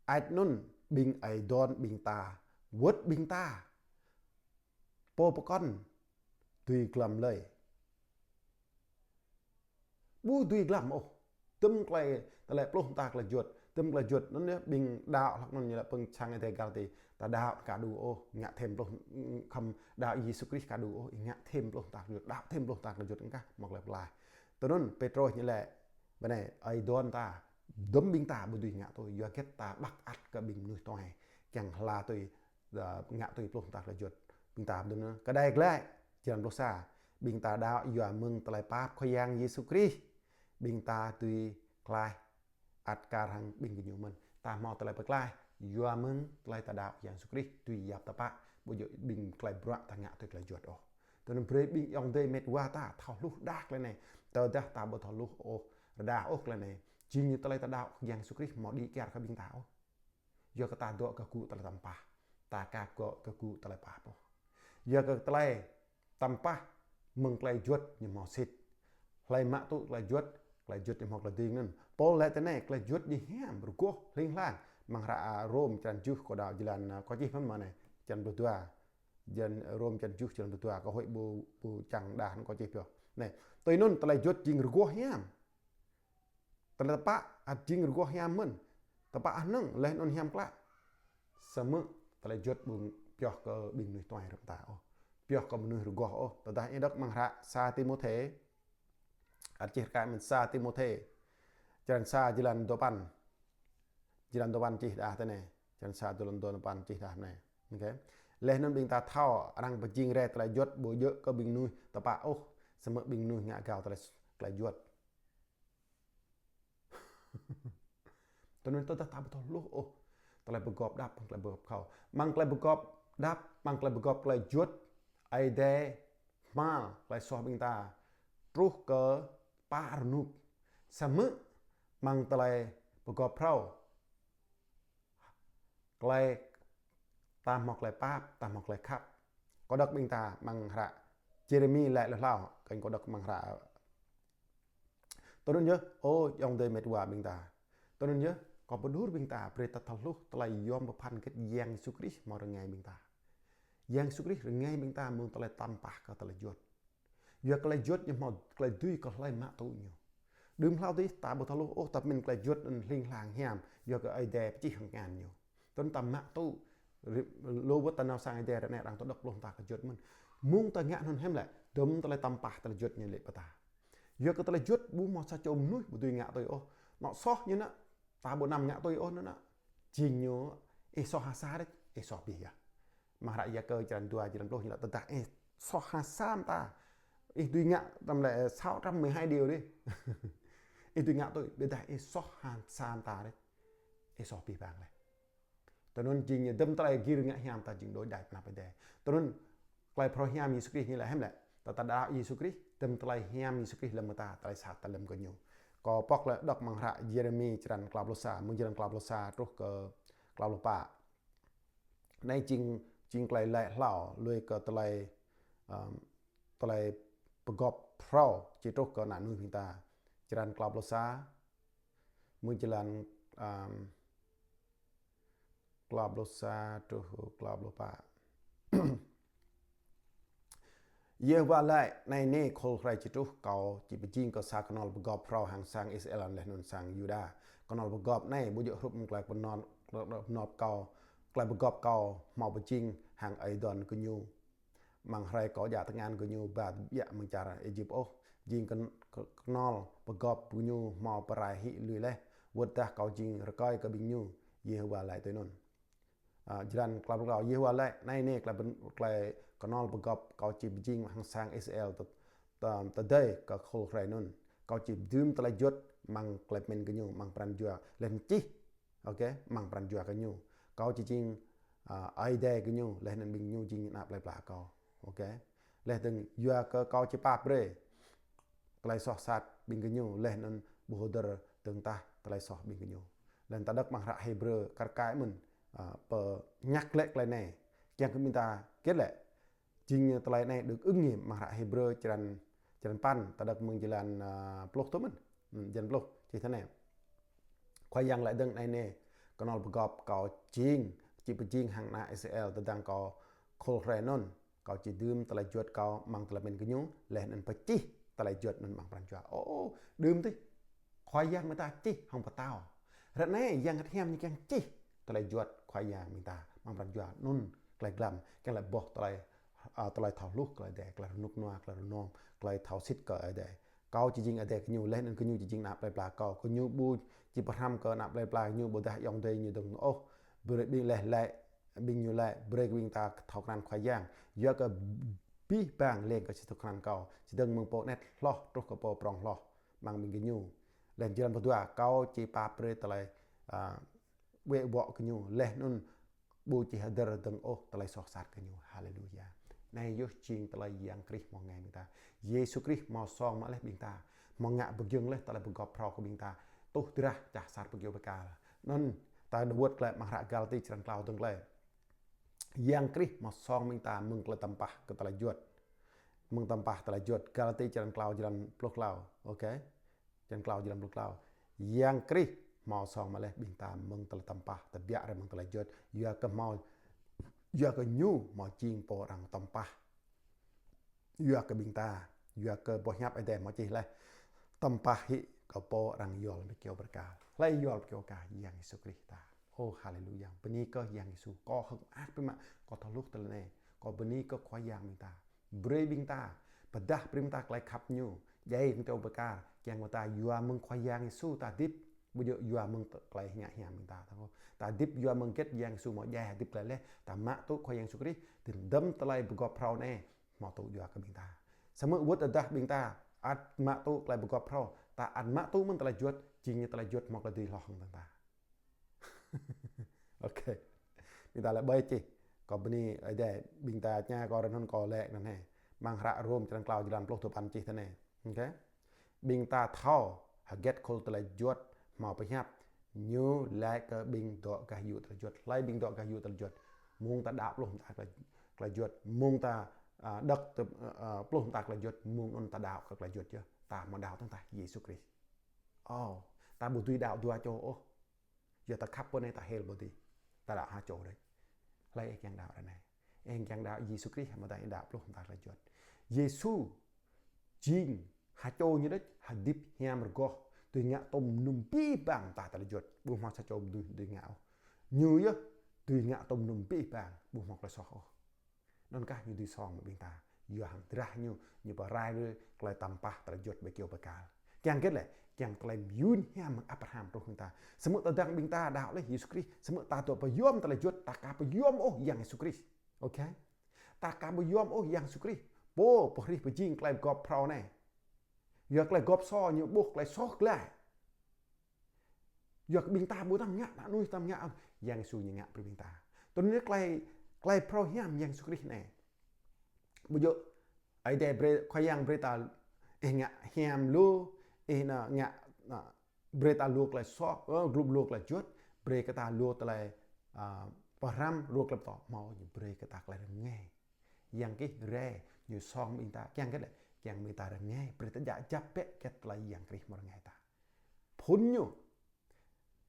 Ač anŭn ƀing Ơi đon ƀing ta, wơ̆t ƀing ta pô pơkŏn dưi glăm lơi. Ƀu dưi glăm ôh. Dŭm tơlơi, tơlơi pluh mơta tơlơi juăt. Dŭm tơlơi juăt anŭn yơh, ƀing đaŏ hlăk anŭn ñu lĕ pơ̆ng sang Ơi Adai găl tui. Ta đaŏ kơ đu ôh, ngă thêm pluh, khŏm đaŏ Yêsu Krist kơ đu ôh, ngă thêm pluh mơta tơlơi juăt, đaŏ thêm pluh mơta tơlơi juăt, ƀing gah hmâo tơlơi pơklaih. Tui anŭn Pêtrôs ñu lĕ, bơ anai, Ơi đon ta, dŭm ƀing ta ƀu dưi ngă tui, yua hơget ta ƀăk ăt kơ ƀing mơnuih tuai, kiăng hla tui, a, ngă tui pluh mơta tơlơi juăt. Ƀing ta dŭm anŭn. Kơđai glaĭ, črăn pluh sa. Ƀing ta đaŏ yua mơ̆ng tơlơi pap Khua Yang Yêsu Krist. Ƀing ta dưi klaih ăt kar hăng ƀing gơñu mơ̆n. Ta hmâo tơlơi pơklaih yua mơ̆ng tơlơi ta đaŏ Yang Yêsu Krist dưi yap tơpă, ƀu djơ̆ ƀing tơlơi bruă ta ngă tui tơlơi juăt ôh. Tui anŭn brơi ƀing ayŏng adơi met wa ta thâo hluh rơđah tơlơi anai. Tơdah ta ƀu thâo hluh ôh, rơđah ôh tơlơi anai, jing ñu tơlơi ta đaŏ Yang Yêsu Krist hmâo đĭ kyar kơ ƀing ta ôh. Yua kơ ta dŏ kơ gŭ tơlơi tơmpah, ta ka dŏ kơ gŭ tơlơi pap ôh. Yua kơ tơlơi tơmpah mơ̆ng tơlơi juăt ñu hmâo sĭt. Hlơi mă tŭ tơlơi juăt, tơlơi juăt ñu hmâo tơlơi ding anŭn. Pôl laĭ tui anai, tơlơi juăt ñu hiam, rơgoh, hling hlang. Amăng hră, a, Rôm črăn tơjuh, kâo đaŏ jơlan, a, kâo čih mơ̆n mơ̆ng anai, črăn pluh dua. Jơlan Rôm črăn tơjuh, črăn pluh dua, kâo huĭ ƀu, ƀu čang đah anŭn kâo čih pioh. Anai, tui anŭn tơlơi juăt jing rơgoh hiam. Tơlơi tơpă ăt jing rơgoh hiam mơ̆n. Tơpă hơnơ̆ng, laih anŭn hiam klă. Samơ̆ tơlơi juăt ƀu pioh kơ ƀing mơnuih tuai rơ̆k ta ôh. Pioh kơ mơnuih rơgoh ôh. Tơdah ih đŏk amăng hră sa Timôthê, ăt čih rơkơi mơ̆n, sa Timôthê, črăn sa jơlan dua păn. Jơlan dua păn čih đah tui anai. Črăn sa jơlan dua păn čih đah anai. Ôkê. Laih anŭn ƀing ta thâo, arăng pơjing rai tơlơi juăt ƀu djơ̆ kơ ƀing mơnuih tơpă ôh, samơ̆ ƀing mơnuih ngă gao tơlơi, tơlơi juăt. Tui anŭn tơdah ta ƀu thâo hluh ôh tơlơi pơgop đăp, tơlơi pơgop kâo. Amăng tơlơi pơgop đăp, amăng tơlơi pơgop tơlơi juăt, Ơi Adai hmal tơlơi soh ƀing ta truh kơ pă rơnŭk. Samơ̆ amăng tơlơi pơgop phrâo, tơlơi ta hmâo tơlơi pap, ta hmâo tơlơi khăp. Kâo đŏk ƀing ta amăng hră Jêrêmi laĭ hlâo hlâo, kơnh kâo đŏk amăng hră. Tui anŭn yơh, ơ ayŏng adơi met wa ƀing ta. Tui anŭn yơh, kâo pơđur ƀing ta, brơi ta thâo hluh tơlơi yom pơphan hơget Yang Yêsu Krist hmâo rơngai ƀing ta. Yang Yêsu Krist rơngai ƀing ta mơ̆ng tơlơi tơmpah kơ tơlơi juăt. Yua kơ tơlơi juăt ñu hmâo tơlơi dưi kơ hlơi mă tŭ ñu. Đưm hlâo adih ta ƀu thâo hluh ôh, ta pơmĭn tơlơi juăt anŭn hling hlang hiam, yua kơ Ơi Adai pơčih hăng tơngan ñu. Tơl ta mă tŭ, lu wơ̆t ta nao sang Ơi Adai ră anai arăng tơđŏk pluh mơta tơlơi juăt mơ̆n. Mơ̆ng ta ngă anŭn hiam lĕ, dŭm tơlơi tơmpah tơlơi juăt ñu lĕ pơtă. Yua kơ tơlơi juăt ƀu hmâo sa čô mơnuih ƀu dưi ngă tui ôh. Anŏ soh ñu anŭn, ta ƀu anăm ngă tui ôh anŭn. Jing ñu, ih soh ha sa đôč, ih soh abih yơh. Amăng hră Yakơ črăn dua, črăn pluh ñu laĭ tơdah ih soh ha sa mơta, ih dưi ngă tơm lĕ sáu trăm mười hai điều đôč. Ih dưi ngă tui, ƀiădah ih soh ha sa mơta đôč, ih soh abih bang laih. Tui anŭn jing ñu dŭm tơlơi gir ngă hiam ta jing đôč đai pơ anăp Ơi Adai. Tui anŭn tơlơi phrâo hiam Yêsu Krist ñu laĭ hiam lĕ. Tơdah ta đaŏ Yêsu Krist, dŭm tơlơi hiam Yêsu Krist lơ̆m kơ ta, tơlơi sat ta lơ̆m kơ ñu. Kâo pŏk lĕ đŏk amăng hră Yêrêmi črăn klâo pluh sa, mơ̆ng jơlan klâo pluh sa truh kơ klâo pluh pă. Anai jing, jing tơlơi laĭ hlâo, lui kơ tơlơi, ưm, tơlơi pơgop phrâo či truh kơ ană mơnuih ƀing ta. Črăn klâo pluh sa, mơ̆ng jơlan, ưm, klâo pluh sa truh klâo pluh pă. Yêhôwa laĭ: Anai nê, khul hrơi či truh, kâo či pơjing kơ sa kơnol pơgop phrâo hăng sang Israel laih anŭn sang Yuđa. Kơnol pơgop anai ƀu djơ̆ hrup mơ̆ng tơlơi pơnol, pơnop kâo, tơlơi pơgop kâo hmâo pơjing hăng ơi đon gơñu amăng hrơi kâo djă tơngan gơñu ba tơbiă mơ̆ng čar Êjip ôh. Jing kơ, kơ, kơnol pơgop gơñu hmâo pơrai hĭ lui laih, wơ̆t dah kâo jing rơkơi kơ ƀing ñu, Yêhôwa laĭ tui anŭn. A, jơlan klâo pluh klâo, Yêhôwa laĭ: Anai nê, tơlơi pơn-, tơlơi kơnol pơgop kâo či pơjing hăng sang Israel tơ-, tơ-, tơdơi kơ khul hrơi anŭn. Kâo či dưm tơlơi juăt amăng tơlơi pơmĭn gơñu, amăng pran jua, laih anŭn čih, ôkê, amăng pran jua gơñu. Kâo či jing ơ, Ơi Adai gơñu, laih anŭn ƀing gơñu jing ană plơi pla Kâo. Ôkê. Laih dơ̆ng yua kơ Kâo či pap brơi tơlơi soh sat ƀing gơñu, laih anŭn ƀu hơdơr dơ̆ng tah tơlơi soh ƀing gơñu. Laih anŭn ta đŏk amăng hră Hêbrơ kar kaĭ mơ̆n, ơ, pơñăk lĕ tơlơi anai. Kiăng kơ ƀing ta hơget lĕ jing tơlơi anai được ứng nghiệm amăng hră Hêbrơ črăn, črăn păn, ta đŏk mơ̆ng jơlan, ơ, pluh tơmơ̆n. Hm, jơlan pluh, čih tui anai: Khua Yang laĭ dơ̆ng anai nê: Kơnol pơgop Kâo jing, či pơjing hăng ană Israel tơdang Kâo khul hrơi anŭn. Kâo či dưm tơlơi juăt Kâo amăng tơlơi pơmĭn gơñu, laih anŭn pơčih tơlơi juăt anŭn amăng pran jua. Ô, đưm tih. Khua Yang ƀing ta čih hăng pơtao. Ră anai Yang Bơngăt Hiam ñu kiăng čih tơlơi juăt Khua Yang ƀing ta amăng pran jua anŭn, tơlơi glăm, kiăng laĭ boh tơlơi, ơ, tơlơi thâo hluh kơ Ơi Adai, tơlơi rơnŭk rơnua, tơlơi rơnŭm, tơlơi thâo sĭt kơ Ơi Adai. Kâo či jing Ơi Adai gơñu, laih anŭn gơñu či jing ană plơi pla Kâo. Gơñu ƀu či pơhrăm kơ ană plơi pla gơñu ƀôdah ayŏng adơi ñu dơ̆ng ôh. Brơi ƀing laih laĭ ƀing ñu laĭ, brơi kơ ƀing ta thâo krăn Khua Yang. Yua kơ abih bang leng kơ či thâo krăn Kâo, či dơ̆ng mơ̆ng pô anet hloh truh kơ pô prŏng hloh amăng ƀing gơñu. Laih anŭn jơlan pơdua, Kâo či pap brơi tơlơi, ơ, wĕ wŏ gơñu, laih anŭn ƀu či hơdơr dơ̆ng ôh tơlơi soh sat gơñu. Haleluya. Anai yơh jing tơlơi Yang Krist hmâo rơngai ƀing ta. Yêsu Krist hmâo song mă laih ƀing ta, hmâo ngă pơgiŏng laih tơlơi pơgop phrâo kơ ƀing ta tuh drah čah sat pơkyâo bơkal. Anŭn ta đuaĭ glaĭ amăng hră Galati črăn klâo dơ̆ng glaĭ. Yang Krist hmâo song ƀing ta mơ̆ng tơlơi tơmpah kơ tơlơi juăt. Mơ̆ng tơmpah tơlơi juăt. Galati črăn klâo jơlan pluh klâo. Ôkê. Črăn klâo jơlan pluh klâo. Yang Krist hmâo song mă laih ƀing ta mơ̆ng tơlơi tơmpah, tơbiă rai mơ̆ng tơlơi juăt. Yua kơ hmâo, yua kơ Ñu hmâo jing pô arăng tơmpah. Yua kơ ƀing ta, yua kơ boh hiăp Ơi Adai hmâo čih laih: Tơmpah hĭ kơ pô arăng yol pơkyâo bơrkal. Hlơi yol pơkyâo bơrkal? Yang Yêsu Krist ta. Ô, haleluya. Bơni kơ Yang Yêsu. Kâo hơ̆k mơak biă mă, kâo thâo hluh tơlơi anai. Kâo bơni kơ Khua Yang ƀing ta. Brơi ƀing ta, pơdah brơi ƀing ta tơlơi khăp Ñu, djai pơkyâo bơrkal, kiăng kơ ta yua mơ̆ng Khua Yang Yêsu ta hơdip, ƀu djơ̆ yua mơ̆ng tơ-, tơlơi ngă hiam ƀing ta. Ta hơdip yua mơ̆ng hơget Yang Yêsu hmâo djai hơdip glaĭ laih, ta mă tŭ Khua Yang Yêsu Krist, tơdơ̆m tơlơi pơgop phrâo anai hmâo tŭ yua kơ ƀing ta. Samơ̆ wơ̆t tơdah ƀing ta ăt mă tŭ tơlơi pơgop phrâo, ta ăt mă tŭ mơ̆n tơlơi juăt, jing ñu tơlơi juăt hmâo tơlơi dưi hloh hăng ƀing ta. Ôkê. Ƀing ta laĭ ƀơi čih. Kâo bơni Ơi Adai, ƀing ta tơña kâo ră anŭn kâo laĭ anŭn hĕ. Amăng hră Rôm črăn klâo jơlan pluh tơpăn čih tui anai. Ôkê. Ƀing ta thâo hơget khul tơlơi juăt hmâo pơhiăp, ñu laĭ kơ ƀing dŏ gah yŭ tơlơi juăt. Hlơi ƀing dŏ gah yŭ tơlơi juăt? Mơ̆ng ta đaŏ pluh mơta tơlơi, tơlơi juăt. Mơ̆ng ta, ơ, đŏk tơ-, ơ, ơ, pluh mơta tơlơi juăt, mơ̆ng anŭn ta đaŏ kơ tơlơi juăt yơh. Ta hmâo đaŏ tơ̆ng tah Yêsu Krist. Ô, ta ƀu dưi đaŏ dua čô ôh. Yua ta khăp pô anai ta hil pô adih. Ta đaŏ ha čô đôč. Hlơi ih kiăng đaŏ ră anai? Ih kiăng đaŏ Yêsu Krist hă, mơ̆ ta ih đaŏ pluh mơta tơlơi juăt? Yêsu jing ha čô ñu đôč, hơdip hiam rơgoh, dưi ngă tôm mơnum abih bang mơta tơlơi juăt. Ƀu hmâo sa čô mơnuih dưi ngă ôh. Ñu yơh dưi ngă tôm mơnum abih bang, ƀu hmâo tơlơi soh ôh. Anŭn kah ñu dưi song mă ƀing ta. Yua hăng drah ñu, ñu pơrai brơi tơlơi tơmpah tơlơi juăt pơkyâo bơkal. Kiăng hơget lĕ? Kiăng tơlơi mơyŭn hiam mơ̆ng Abraham truh ƀing ta. Samơ̆ tơdang ƀing ta đaŏ laih Yêsu Krist, samơ̆ ta dŏ pơyom tơlơi juăt, ta ka pơyom ôh Yang Yêsu Krist. Ôkê? Ta ka pơyom ôh Yang Yêsu Krist. Pô pơhrih pơjing tơlơi pơgop phrâo anai. Yua tơlơi gop sô ñu ƀuh tơlơi soh glaĭ. Yua kơ ƀing ta ƀu tăm ngă, ta nuih tăm ngă, Yang Yêsu ñu ngă brơi ƀing ta. Tui anŭn tơlơi, tơlơi phrâo hiam Yang Yêsu Krist anai. Ƀu djơ̆ Ơi Adai brơi, Khua Yang brơi ta, ih ngă hiam lu, ih anŭn ngă, anŭn, brơi ta lu tơlơi soh, ơ, glup lu tơlơi juăt, brơi kơ ta lu tơlơi, ơ, pơhrăm, lu tơlơi pơtô, hmâo ñu brơi kơ ta tơlơi rơngai. Yang Krist rai, ñu song ƀing ta, kiăng hơget lĕ? Kiăng ƀing ta rơngai, brơi ta djă kjăp bĕ hơget tơlơi Yang Krist hmâo rơngai ta. Phŭn ñu,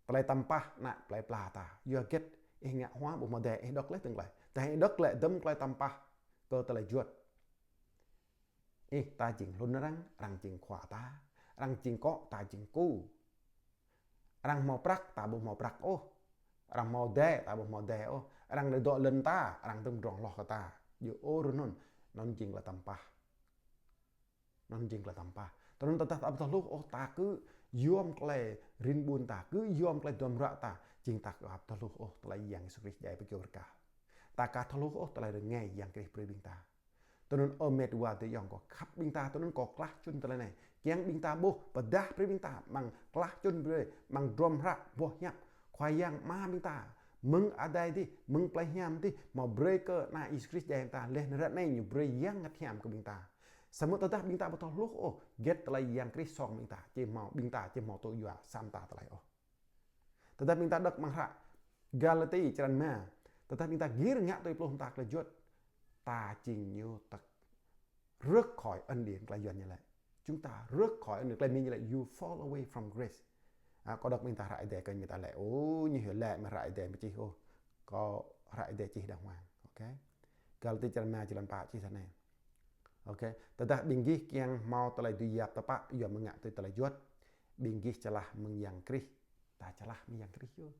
tơlơi tơmpah ană plơi pla ta. Yua hơget? Ih ngă hua ƀu hmâo dêh, ih đŏk laih tơ̆ng glaĭ. Tơdah ih đŏk glaĭ tơdơ̆m tơlơi tơmpah kơ tơlơi juăt, ih, ta jing hlŭn arăng, arăng jing khua ta. Arăng jing kŏ, ta jing ku. Arăng hmâo prăk, ta ƀu hmâo prăk ôh. Arăng hmâo dêh, ta ƀu hmâo dêh ôh. Arăng đơi dŏ lŏn ta, arăng tơ̆m drŏng hloh kơ ta. Yua ôh rơnŭn, anŭn jing tơlơi tơmpah. Anŭn jing tơlơi tơmpah. Tui anŭn tơdah ta ƀu thâo hluh ôh, ta kơ yom tơlơi rin ƀun ta, kơ yom tơlơi duăm ruă ta, jing ta ka ƀu thâo hluh ôh tơlơi Yang Yêsu Krist djai pơkyâo bơrkal. Ta ka thâo hluh ôh tơlơi rơngai Yang Krist brơi ƀing ta. Tui anŭn ơ met wa adơi ayŏng, kâo khăp ƀing ta, tui anŭn kâo klah čun tơlơi anai. Kiăng ƀing ta ƀuh, pơdah brơi ƀing ta, amăng klah čun brơi, amăng drŏm hră, boh hiăp Khua Yang Ama ƀing ta, Mơ̆ng adai dih, mơ̆ng plei hiam dih, hmâo brơi kơ Ană Yêsu Krist djai ƀing ta, laih anŭn ră anai ñu brơi Yang Bơngăt Hiam kơ ƀing ta. Samơ̆ tơdah ƀing ta ƀu thâo hluh ôh, hơget tơlơi Yang Krist song ƀing ta, či hmâo ƀing ta, či hmâo tŭ yua sam ta tơlơi ôh. Tơdah ƀing ta đŏk amăng hră Galati črăn rơma, tơdah ƀing ta gir ngă tui pluh mơta tơlơi juăt, ta jing ñu tơk rớt khỏi ân điển, tơlơi Yuan ñu laĭ. Chúng ta rớt khỏi ân điển, tơlơi Mi ñu laĭ, you fall away from grace. A, kâo đŏk ƀing ta hră Ơi Adai kơ ƀing ta laĭ. Ô, ñu hyu laĭ mă hră Ơi Adai mă čih ôh. Kâo hră Ơi Adai čih đàng hoàng. Ôkê. Galati črăn rơma, črăn pă čih tui anai. Ôkê. Tơdah ƀing gih kiăng hmâo tơlơi dưi yap tơpă, yua mơ̆ng ngă tui tơlơi juăt, ƀing gih čơlah mơ̆ng Yang Krist. Ta čơlah mơ̆ng Yang Krist yơh.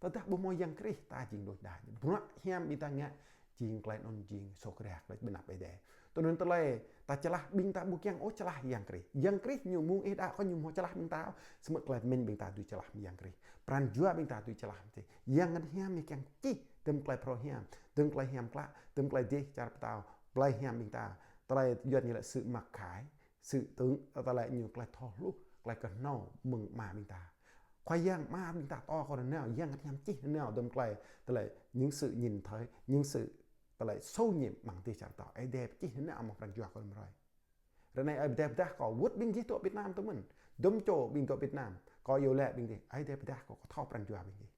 Tơdah ƀu hmâo Yang Krist, ta jing đôč đač. Bruă hiam ƀing ta ngă, jing tơlơi anŭn jing sô kra, tơlơi ƀơi anăp Ơi Adai. Tui anŭn tơlơi ta čơlah, ƀing ta ƀu kiăng ôh čơlah Yang Krist. Yang Krist ñu mơ̆ng ih đaŏ kơ ñu hmâo čơlah ƀing ta ôh. Samơ̆ tơlơi pơmĭn ƀing ta dưi čơlah mơ̆ng Yang Krist. Pran jua ƀing ta dưi čơlah mơ̆ng Yang. Yang Bơngăt Hiam ñu kiăng čih, tơm tơlơi phrâo hiam, tơm tơlơi hiam klă, tơm tơlơi dêh čar pơtao, tơlơi hiam ƀing ta. Tơlơi Yuan ñu laĭ sự mặc khải, sự tướng, tơlơi ñu tơlơi thâo hluh, tơlơi kơhnâo mơ̆ng Ama ƀing ta. Khua Yang Ama ƀing ta pơtô kơ nanao, Yang Bơngăt Hiam čih nanao, tơm tơlơi, tơlơi những sự nhìn thấy, những sự, tơlơi sâu nhiệm bằng tia chớp tao. Ơi Adai čih nanao amăng pran jua kơ rĭm hrơi. Ră anai Ơi Adai pơdah kâo wơ̆t ƀing gih dŏ Việt Nam tơ mơ̆n. Dŏm čô ƀing dŏ Việt Nam. Kâo iâu laĭ ƀing gih, Ơi Adai pơdah kâo, kâo thâo pran jua ƀing gih.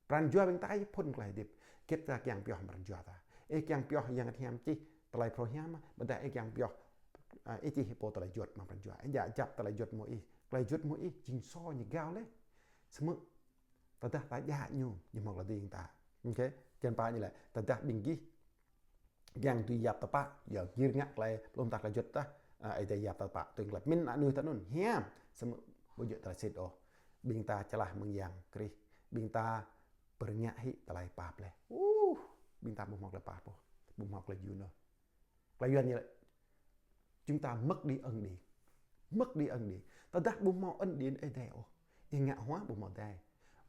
Pran jua ƀing ta ih phŭn tơlơi hơdip. Hơget ta kiăng pioh pran jua ta. Ih kiăng pioh Yang Bơngăt Hiam čih tơlơi phrâo hiam, ƀôdah ih kiăng pioh, a, ih čih pô tơlơi juăt amăng pran jua. Ih djă̱ kjăp tơlơi juăt mơ̆ng ih. Tơlơi juăt mơ̆ng ih, jing sô ñu gao laih. Samơ̆ tơdah ta djă̱ ñu, ñu hmâo tơlơi dưi ƀing ta. Ôkê, črăn pă ñu laĭ, tơdah ƀing gih kiăng dưi yap tơpă, yua gir ngă tơlơi pluh mơta tơlơi juăt tah, a, Ơi Adai yap tơpă, tui tơlơi pơmĭn anŭn tui anŭn hiam, samơ̆ ƀu djơ̆ tơlơi sĭt ôh. Ƀing ta čơlah mơ̆ng Yang Krist, ƀing ta pơrơngiă hĭ tơlơi pap laih. Uh, ƀing ta ƀu hmâo tơlơi pap ôh, ƀu hmâo tơlơi yun ôh. Tơlơi Yuan ñu laĭ, chúng ta mất đi ân điển. Mất đi ân điển. Tơdah ƀu hmâo ân điển Ơi Adai ôh, ih ngă hua ƀu hmâo dai.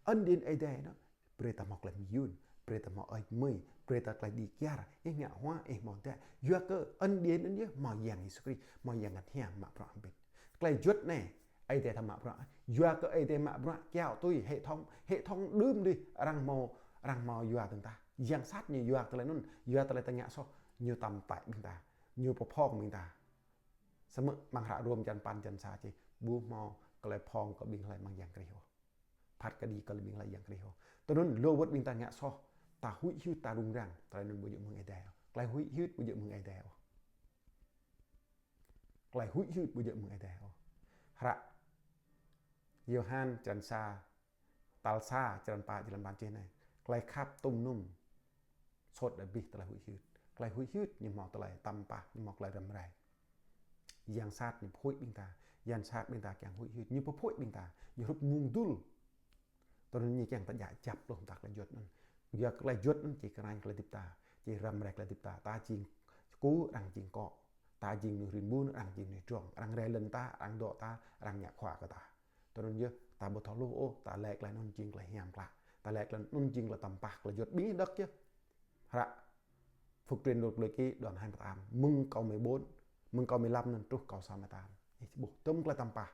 Ân điển Ơi Adai anŭn brơi ta hmâo tơlơi mơyun, brơi ta hmâo ơi mơi, brơi ta tơlơi đĭ kyar, ih ngă hua ih hmâo dai. Yua kơ ân điển anŭn yơh hmâo Yang Yêsu Krist, hmâo Yang Bơngăt Hiam mă bruă hơbĭt. Tơlơi juăt anai, Ơi Adai ta mă bruă. Yua kơ Ơi Adai mă bruă kiaŏ tui hệ thống, hệ thống đưm đih arăng hmâo, arăng hmâo yua tơ̆ng ta. Yang sat ñu yua tơlơi anŭn, yua tơlơi ta ngă soh, ñu tăm taih ƀing ta, ñu pơphŏng ƀing ta. Samơ̆ amăng hră Rôm črăn păn črăn sa čih, ƀu hmâo tơlơi phŏng kơ ƀing hlơi amăng Yang Krist ôh. Phat kơđi kơ ƀing hlơi Yang Krist ôh. Tui anŭn lu wơ̆t ƀing ta ngă soh, ta huĭ hyưt ta rŭng răng, tơlơi anŭn ƀu djơ̆ mơ̆ng Ơi Adai ôh. Tơlơi huĭ hyưt ƀu djơ̆ mơ̆ng Ơi Adai ôh. Tơlơi huĭ hyưt ƀu djơ̆ mơ̆ng Ơi Adai ôh. Hră Yôhan črăn sa, tal sa, črăn pă, črăn păn čih anai. Tơlơi khăp tôm num sôt abih tơlơi huĭ hyưt. Tơlơi huĭ hyưt ñu hmâo tơlơi tăm pah, ñu hmâo tơlơi răm rai. Yang sat ñu pơhuĭ ƀing ta, yang sat ƀing ta kiăng huĭ hyưt, ñu pơhuĭ ƀing ta, ñu hrup mông dŭl. Tui anŭn ñu kiăng ta djă̱ kjăp pluh mơta tơlơi juăt anŭn. Yua tơlơi juăt anŭn či krăn tơlơi hơdip ta, či răm rai tơlơi hơdip ta. Ta jing kơkuh, arăng jing akŏ. Ta jing mơnuih rin ƀun, arăng jing mơnuih drŏng. Arăng rai lŏn ta, arăng dŏ ta, arăng ngă khua kơ ta. Tui anŭn yơh, ta ƀu thâo hluh ôh, ta laĭ tơlơi anŭn jing tơlơi hiam klă. Ta laĭ tơlơi anŭn jing tơlơi tăm pah, tơlơi juăt ƀing đŏk yơh. Hră Phục Truyền Đô Plei Ki đoạn hai mươi tám, mơ̆ng câu mười bốn, mơ̆ng câu mười lăm anŭn truh câu sáu mươi tám. Ih ƀuh, tơm tơlơi tăm pah.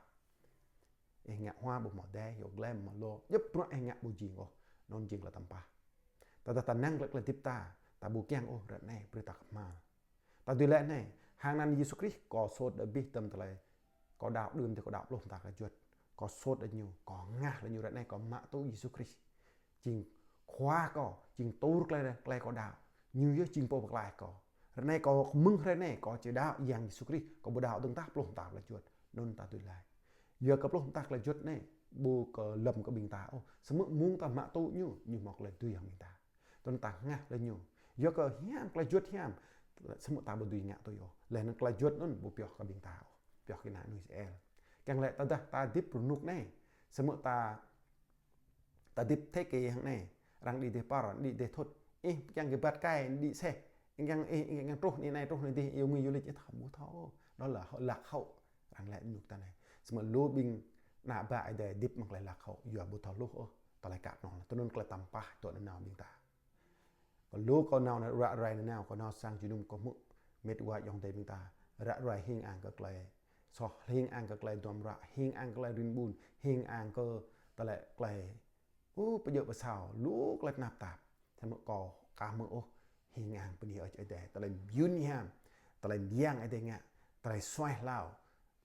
Ih ngă hua ƀu hmâo dai, yua glem hmâo lô, djŏp bruă ih ngă ƀu jing ôh, anŭn jing tơlơi tăm pah. Tơdah ta năng tơlơi, tơlơi hơdip ta, ta ƀu kiăng ôh ră anai brơi ta kơhma̱l. Ta dưi laĭ anai, hăng anăn Yêsu Krist, kâo sôt abih tơm tơlơi kâo đaŏ đưm tơ kâo đaŏ pluh mơta tơlơi juăt. Kâo sôt laih ñu, kâo hơngah laih ñu, ră anai kâo mă tŭ Yêsu Krist jing khua kâo, jing tur tơlơi, tơlơi kâo đaŏ. Ñu yơh jing pô pơklaih kâo. Ră anai kâo mơ̆ng hrơi anai kâo či đaŏ Yang Yêsu Krist, kâo ƀu đaŏ dơ̆ng tah pluh mơta tơlơi juăt. Anŭn ta dưi laĭ. Yua kơ pluh mơta tơlơi juăt anai ƀu kơ lŏm kơ ƀing ta ôh. Samơ̆ mơ̆ng ta mă tŭ ñu, ñu hmâo tơlơi dưi hăng ƀing ta. Tui anŭn ta hơngah laih ñu. Yua kơ hiam, tơlơi juăt hiam. Samơ̆ ta ƀu dưi ngă tui ôh. Laih anŭn tơlơi juăt anŭn ƀu pioh kơ ƀing ta ôh. Pioh kơ ană mơnuih Israel. Kiăng laĭ tơdah ta hơdip rơnŭk anai. Samơ̆ ta, ta hơdip thế kỷ hăng anai. Arăng đĭ dêh păr, arăng đĭ dêh thŭt. Ih kiăng kơ ƀăt kai, đĭ seh. Ih kiăng, ih, ih kiăng truh anai, truh anai dih, iâu mơ̆ng yualit, ih thâo ƀu thâo ôh. Đó là lạc hậu. Arăng laĭ rơnŭk ta anai. Samơ̆ lu ƀing ană bă Ơi Adai hơdip amăng tơlơi lạc hậu. Yua ƀu thâo hluh ôh. Tơlơi kăp anŭn. Tui anŭn tơlơi tăm pah dŏ nanao ƀing ta. Kâo lu kâo nao ră ruai nanao, kâo nao sang jơnum kâo hmư̆ mĕt wa ayŏng adơi ƀing ta ră ruai hing ang kơ tơlơi soh, hing ang kơ tơlơi duăm ruă, hing ang kơ tơlơi rin ƀun, hing ang kơ tơlơi, tơlơi Ơ, pơjơ̆ pơsao, lu tơlơi tơnap tap. Samơ̆ kâo aka hmư̆ ôh, hing ang bơni Ơi Adai. Tơlơi mơyŭn hiam, tơlơi mơyang Ơi Adai ngă, tơlơi suaih hlao,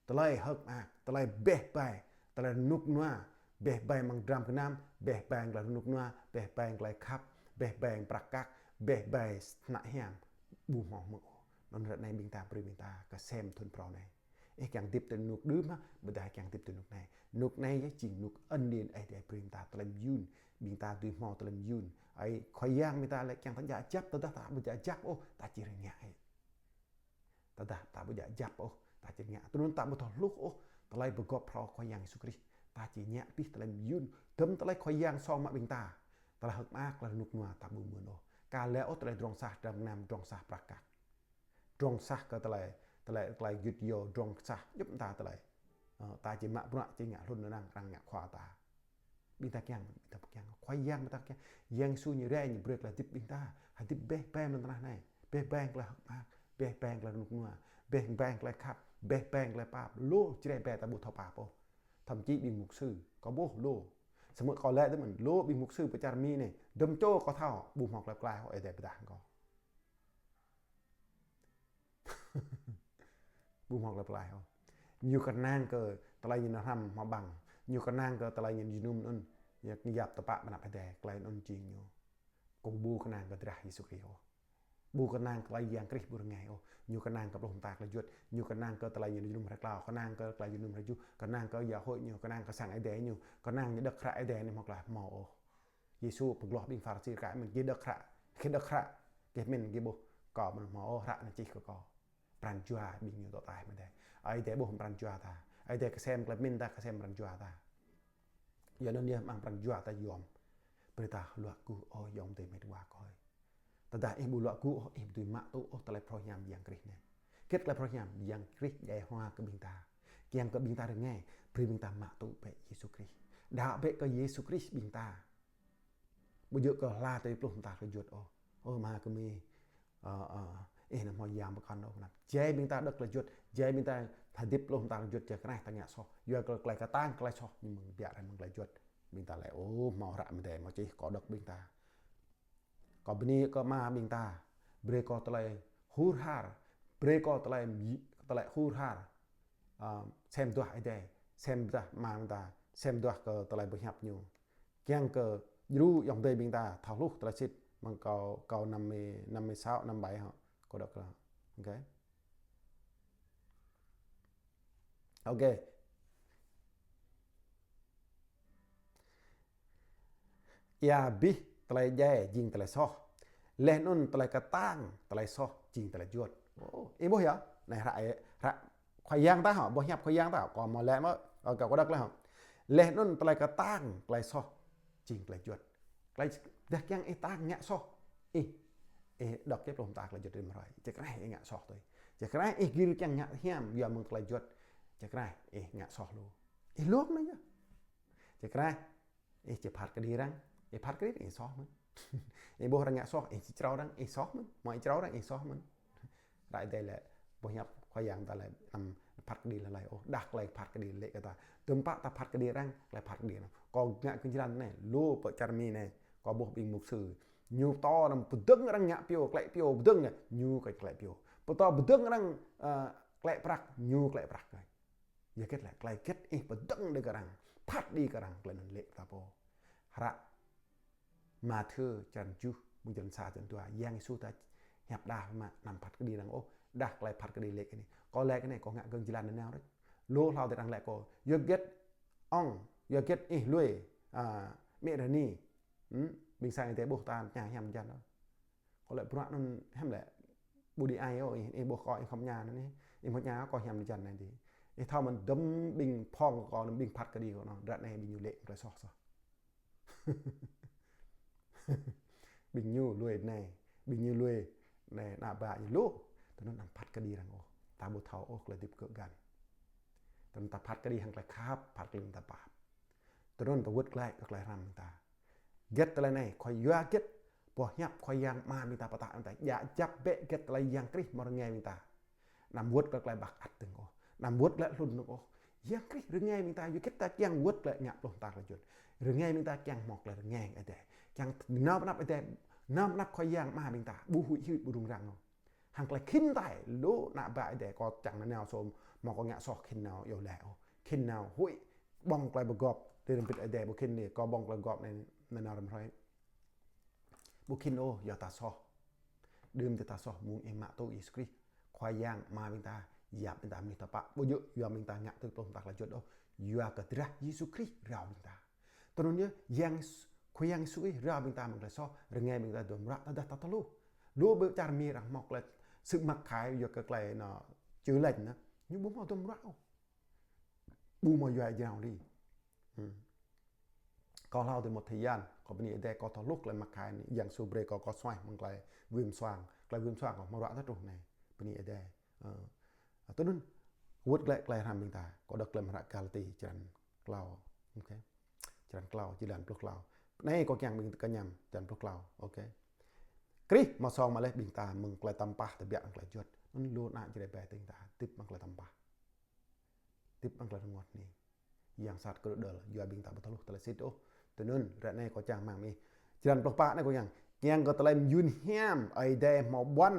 tơlơi hơ̆k mơak, tơlơi beh bai, tơlơi rơnŭk rơnua, beh bai amăng dram gơnam, beh bai amăng tơlơi rơnŭk rơnua, beh bai amăng tơlơi khăp, beh bai amăng prăk kăk, beh bai tơnă hiam, ƀu hmâo hmư̆ ôh. Anŭn ră anai ƀing ta, brơi ƀing ta kơsem thŭn phrâo anai. Ih kiăng hơdip tui rơnŭk đưm hă, ƀôdah kiăng hơdip tui rơnŭk anai. Rơnŭk anai yơh jing rơnŭk ân điển Ơi Adai brơi ƀing ta tơlơi mơyŭn, ƀing ta dưi hmâo tơlơi mơyŭn. Ơi, Khua Yang ƀing ta lĕ kiăng ta djă kjăp, tơdah ta ƀu djă kjăp ôh, ta či rơngiă ih. Tơdah ta ƀu djă kjăp ôh, ta či rơngiă. Tui anŭn ta ƀu thâo hluh ôh tơlơi pơgop phrâo Khua Yang Yêsu Krist. Ta či rơngiă abih tơlơi mơyŭn, dơ̆m tơlơi Khua Yang song mă ƀing ta. Tơlơi hơ̆k mơak, tơlơi rơnŭk rơnua ta ƀu mưn ôh. Ka lĕ ôh tơlơi pơdrŏng sah, dram gơnam, pơdrŏng sah prăk kăk. Pơdrŏng sah kơ tơlơi, tơlơi, tơlơi gơyut gơyâo, pơdrŏng sah djŏp mơta tơlơi. Ơ, ta či mă bruă, či ngă hlŭn anŭn arăng, arăng ngă khua ta. Ƀing ta kiăng, ƀing ta kiăng. Khua Yang ƀing ta kiăng. Yang Yêsu ñu rai, ñu brơi tơlơi hơdip ƀing ta. Hơdip beh bai amăng lŏn tơnah anai. Beh bai amăng tơlơi hơ̆k mơak, beh bai amăng tơlơi rơnŭk rơnua, beh bai amăng tơlơi khăp, beh bai amăng tơlơi pap. Lu čơđai bai ta ƀu thâo pap ôh. Thậm chí ƀing mục sư, kâo ƀuh lu. Samơ̆ kâo laĭ tơ mơ̆n, lu ƀing mục sư pơ čar Mi anai, dơ̆m čô kâo thâo, ƀu hmâo tơlơi pơklaih ôh, Ơi Adai pơdah kơ kâo. Ƀu hmâo tơlơi pơklaih ôh. Ñu kơnang kơ tơlơi ñu hrăm hmâo ƀăng. Ñu kơnang kơ tơlơi ñu jơnum anŭn. Ñu yap tơpă ƀơi anăp Ơi Adai, tơlơi anŭn jing ñu. Kâo ƀu kơnang kơ drah Yêsu Krist ôh. Ƀu kơnang kơ tơlơi Yang Krist ƀu rơngai ôh. Ñu kơnang kơ pluh mơta tơlơi juăt. Ñu kơnang kơ tơlơi ñu jơnum hrơi klâo. Kơnang kơ tơlơi jơnum hrơi tơjuh. Kơnang kơ giáo hội ñu. Kơnang kơ sang Ơi Adai ñu. Kơnang ñu đŏk hră Ơi Adai ñu hmâo tơlơi hmâo ôh. Yêsu pơgloh ƀing Pharisi rơkơi mơ̆n, gih đŏk hră, gih đŏk hră, gih mĭn gih ƀuh, kâo mơ̆n hmâo ôh hră anai čih kơ kâo. Pran jua ƀing ñu tŏ taih mơ̆n dêh. Ơi Adai ƀuh pran jua ta. Ơi Adai kơsem tơlơi mĭn ta, kơsem pran jua ta. Yua anŭn yơh amăng pran jua ta yom. Brơi ta luă gŭ ôh ayŏng adơi met wa kâo ơi. Tơdah ih ƀu luă gŭ ôh, ih ƀu dưi mă tŭ ôh tơlơi phrâo hiam Yang Krist anai. Hơget tơlơi phrâo hiam? Yang Krist djai hloa kơ ƀing ta. Kiăng kơ ƀing ta rơngai, brơi ƀing ta mă tŭ bĕ Yêsu Krist. Đaŏ bĕ kơ Yêsu Krist ƀing ta. Ƀu djơ̆ kơ hla tui pluh mơta tơlơi juăt ôh. Ơ Ama kơ Mi, ơ, ơ, ih anăm hmâo yang pơkŏn ôh, anăm. Jai ƀing ta đŏk tơlơi juăt, jai ƀing ta hơdip pluh mơta tơlơi juăt, čơkơnaih ta ngă soh. Yua kơ tơlơi kơtang, tơlơi soh, ñu mơ̆ng biă rai mơ̆ng tơlơi juăt. Ƀing ta laĭ, ơ, hmâo hră mơdai, hmâo čih, kâo đŏk ƀing ta. Kâo bơni kơ Ama ƀing ta, brơi kâo tơlơi hur har, brơi kâo tơlơi, tơlơi hur har, ơ, sem duah Ơi Adai, sem duah Ama ƀing ta, sem duah kơ tơlơi pơhiăp ñu. Kiăng kơ djru ayŏng adơi ƀing ta thâo hluh tơlơi sĭt, mơ̆ng kâo, kâo năm mươi, năm mươi sáu, năm bảy hŏ, kâo đŏk kơ. Ôkê. Ôkê. Ia abih tơlơi djai jing tơlơi soh. Laih anŭn tơlơi kơtang, tơlơi soh jing tơlơi juăt. Ơ, ih ƀuh yơh. Anai hră, hră Khua Yang ta hŏ, boh hiăp Khua Yang ta hŏ, kâo hmâo laĭ mơ̆. Ôkê, kâo đŏk laih hŏ. Laih anŭn tơlơi kơtang, tơlơi soh jing tơlơi juăt. Tơlơi dah kiăng ih kơtang ngă soh. Ih, ih đŏk čih pluh mơta tơlơi juăt rĭm hrơi. Čơkơnaih ih ngă soh tui. Čơkơnaih ih gir kiăng ngă hiam yua mơ̆ng tơlơi juăt. Čơkơnaih ih ngă soh lu. Ih luông anai yơh. Čơkơnaih ih či phat kơđi arăng, ih phat kơđi arăng ih soh mơ̆n. Ih ƀuh arăng ngă soh, ih či črâo arăng ih soh mơ̆n. Hmâo ih črâo arăng ih soh mơ̆n. Hră Ơi Adai laĭ, boh hiăp Khua Yang ta laĭ, anăm phat kơđi hlơi ôh, đah tơlơi phat kơđi lĕ kơ ta. Tơm pă ta phat kơđi arăng, tơlơi phat kơđi anŭn. Kâo ngă kơ jơlan anai, lu pơ čar Mi anai, kâo ƀuh ƀing mục sư. Ñu pơtô anăm pơdơ̆ng arăng ngă pioh, klĕ pioh pơdơ̆ng anai, ñu kơ klĕ pioh. Pơtô pơdơ̆ng arăng, ơ, klĕ prăk, ñu klĕ prăk. Yua hơget lĕ, tơlơi hơget ih pơdơ̆ng đĭ kơ arăng, phat đĭ kơ arăng, tơlơi anŭn lĕ ta pô. Hră Mathiơ črăn tơjuh, mơ̆ng črăn sa, črăn dua, Yang Yêsu ta hiăp đah mă anăm phat kơđi arăng ôh, đah tơlơi phat kơđi lĕ kơ anai. Kâo lĕ kơ anai, kâo ngă gơ̆ng jơlan nanao đôč. Lu hlâo tơdang lĕ kâo, yua hơget ŏng, yua hơget ih lui, a, mĕ rơni, hm, ƀing sang Ơi Adai ƀuh ta tơña hiam jăn ôh. Kâo laĭ bruă anŭn hiam lĕ ƀu đĭ ai ôh, ih, ih ƀuh kâo ih khŏm tơña anŭn ih, ih ƀu tơña kâo hiam jăn anai dih. Ih thâo mơ̆n dơ̆m ƀing phŏng kâo anŭn, ƀing phat kơđi kâo anŭn, ră anai ƀing ñu lĕ tơlơi soh soh. Ƀing ñu lui anai, ƀing ñu lui anai, ană bă ñu lu. Tui anŭn anăm phat kơđi arăng ôh. Ta ƀu thâo ôh tơlơi hơdip gơ̆ găn. Tui anŭn ta phat kơđi hăng tơlơi khăp, phat kơđi hăng tơlơi pap. Tui anŭn ta wơ̆t glaĭ kơ tơlơi hrăm ta. Hơget tơlơi anai, Khua yua hơget, boh hiăp Khua Yang Ama ƀing ta pơtă ƀing ta, djă kjăp bĕ hơget tơlơi Yang Krist hmâo rơngai ƀing ta. Anăm wơ̆t kơ tơlơi ƀă ăt dơ̆ng ôh. Anăm wơ̆t glaĭ hlŭn dơ̆ng ôh. Yang Krist rơngai ƀing ta, yua hơget ta kiăng wơ̆t glaĭ ngă pluh mơta tơlơi juăt. Rơngai ƀing ta kiăng hmâo tơlơi rơngai Ơi Adai. Kiăng nao pơ anăp Ơi Adai, nao pơ anăp Khua Yang Ama ƀing ta, ƀu huĭ hyưt ƀu rŭng răng ôh. Hăng tơlơi khĭn tai, lu ană bă Ơi Adai, kâo čang nanao sôm, hmâo kâo ngă soh khĭn nao iâu laĭ ôh. Khĭn nao huĭ, ƀơ̆ng tơlơi pơgop, tơlơi rơmbit Ơi Adai ƀu khĭn đĭ, kâo ƀơ̆ng tơlơi pơgop anai nanao răm hrơi. Ƀu khĭn ôh, yua ta soh. Đưm tơ ta soh mơ̆ng ih mă tŭ Yêsu Krist. Khua Yang Ama ƀing ta, yap ƀing ta mơnuih tơpă. Ƀu djơ̆ yua ƀing ta ngă tui pluh mơta tơlơi juăt ôh. Yua kơ drah Yêsu Krist rao ƀing ta. Tui anŭn yơh, Yang S-, Khua Yang Yêsu Krist rao ƀing ta mơ̆ng tơlơi soh, rơngai ƀing ta duăm ruă tơdah ta thâo hluh. Lu ƀơi čar Mi arăng hmâo tơlơi sự mặc khải yua kơ tơlơi anŭn chữa lành anŭn. Ñu ƀu hmâo duăm ruă ôh. Ƀu hmâo yua jrao đĭ. Hmm. Kâo hlâo tui một thời gian, kâo bơni Ơi Adai kâo thâo hluh tơlơi mặc khải anai, Yang Yêsu brơi kâo, kâo suaih mơ̆ng tơlơi viêm xoang. Tơlơi viêm xoang kâo hmâo ruă tơl truh anai. Bơni Ơi Adai. Ơ. Tui anŭn, wơ̆t glaĭ tơlơi hrăm ƀing ta. Kâo đŏk lăm hră Galati črăn klâo. Ok. Črăn klâo, jơlan pluh klâo. Anai kâo kiăng ƀing ta kơñăm, črăn pluh klâo. Ok. Krist hmâo song mă laih ƀing ta mơ̆ng tơlơi tăm pah tơbiă hăng tơlơi juăt. Anŭn lu ană Jrai ƀing ta hơdip mơ̆ng tơlơi tăm pah. Hơdip mơ̆ng tơlơi rơngot hning. Yang sat kơđŏl, yua ƀing ta ƀu thâo hluh tơlơi sĭt ôh. Tui anŭn, ră anai kâo čang mơ̆ng ih. Črăn pluh pă anai kâo kiăng. Kiăng kơ tơlơi mơyun hiam, Ơi Adai hmâo ƀuăn.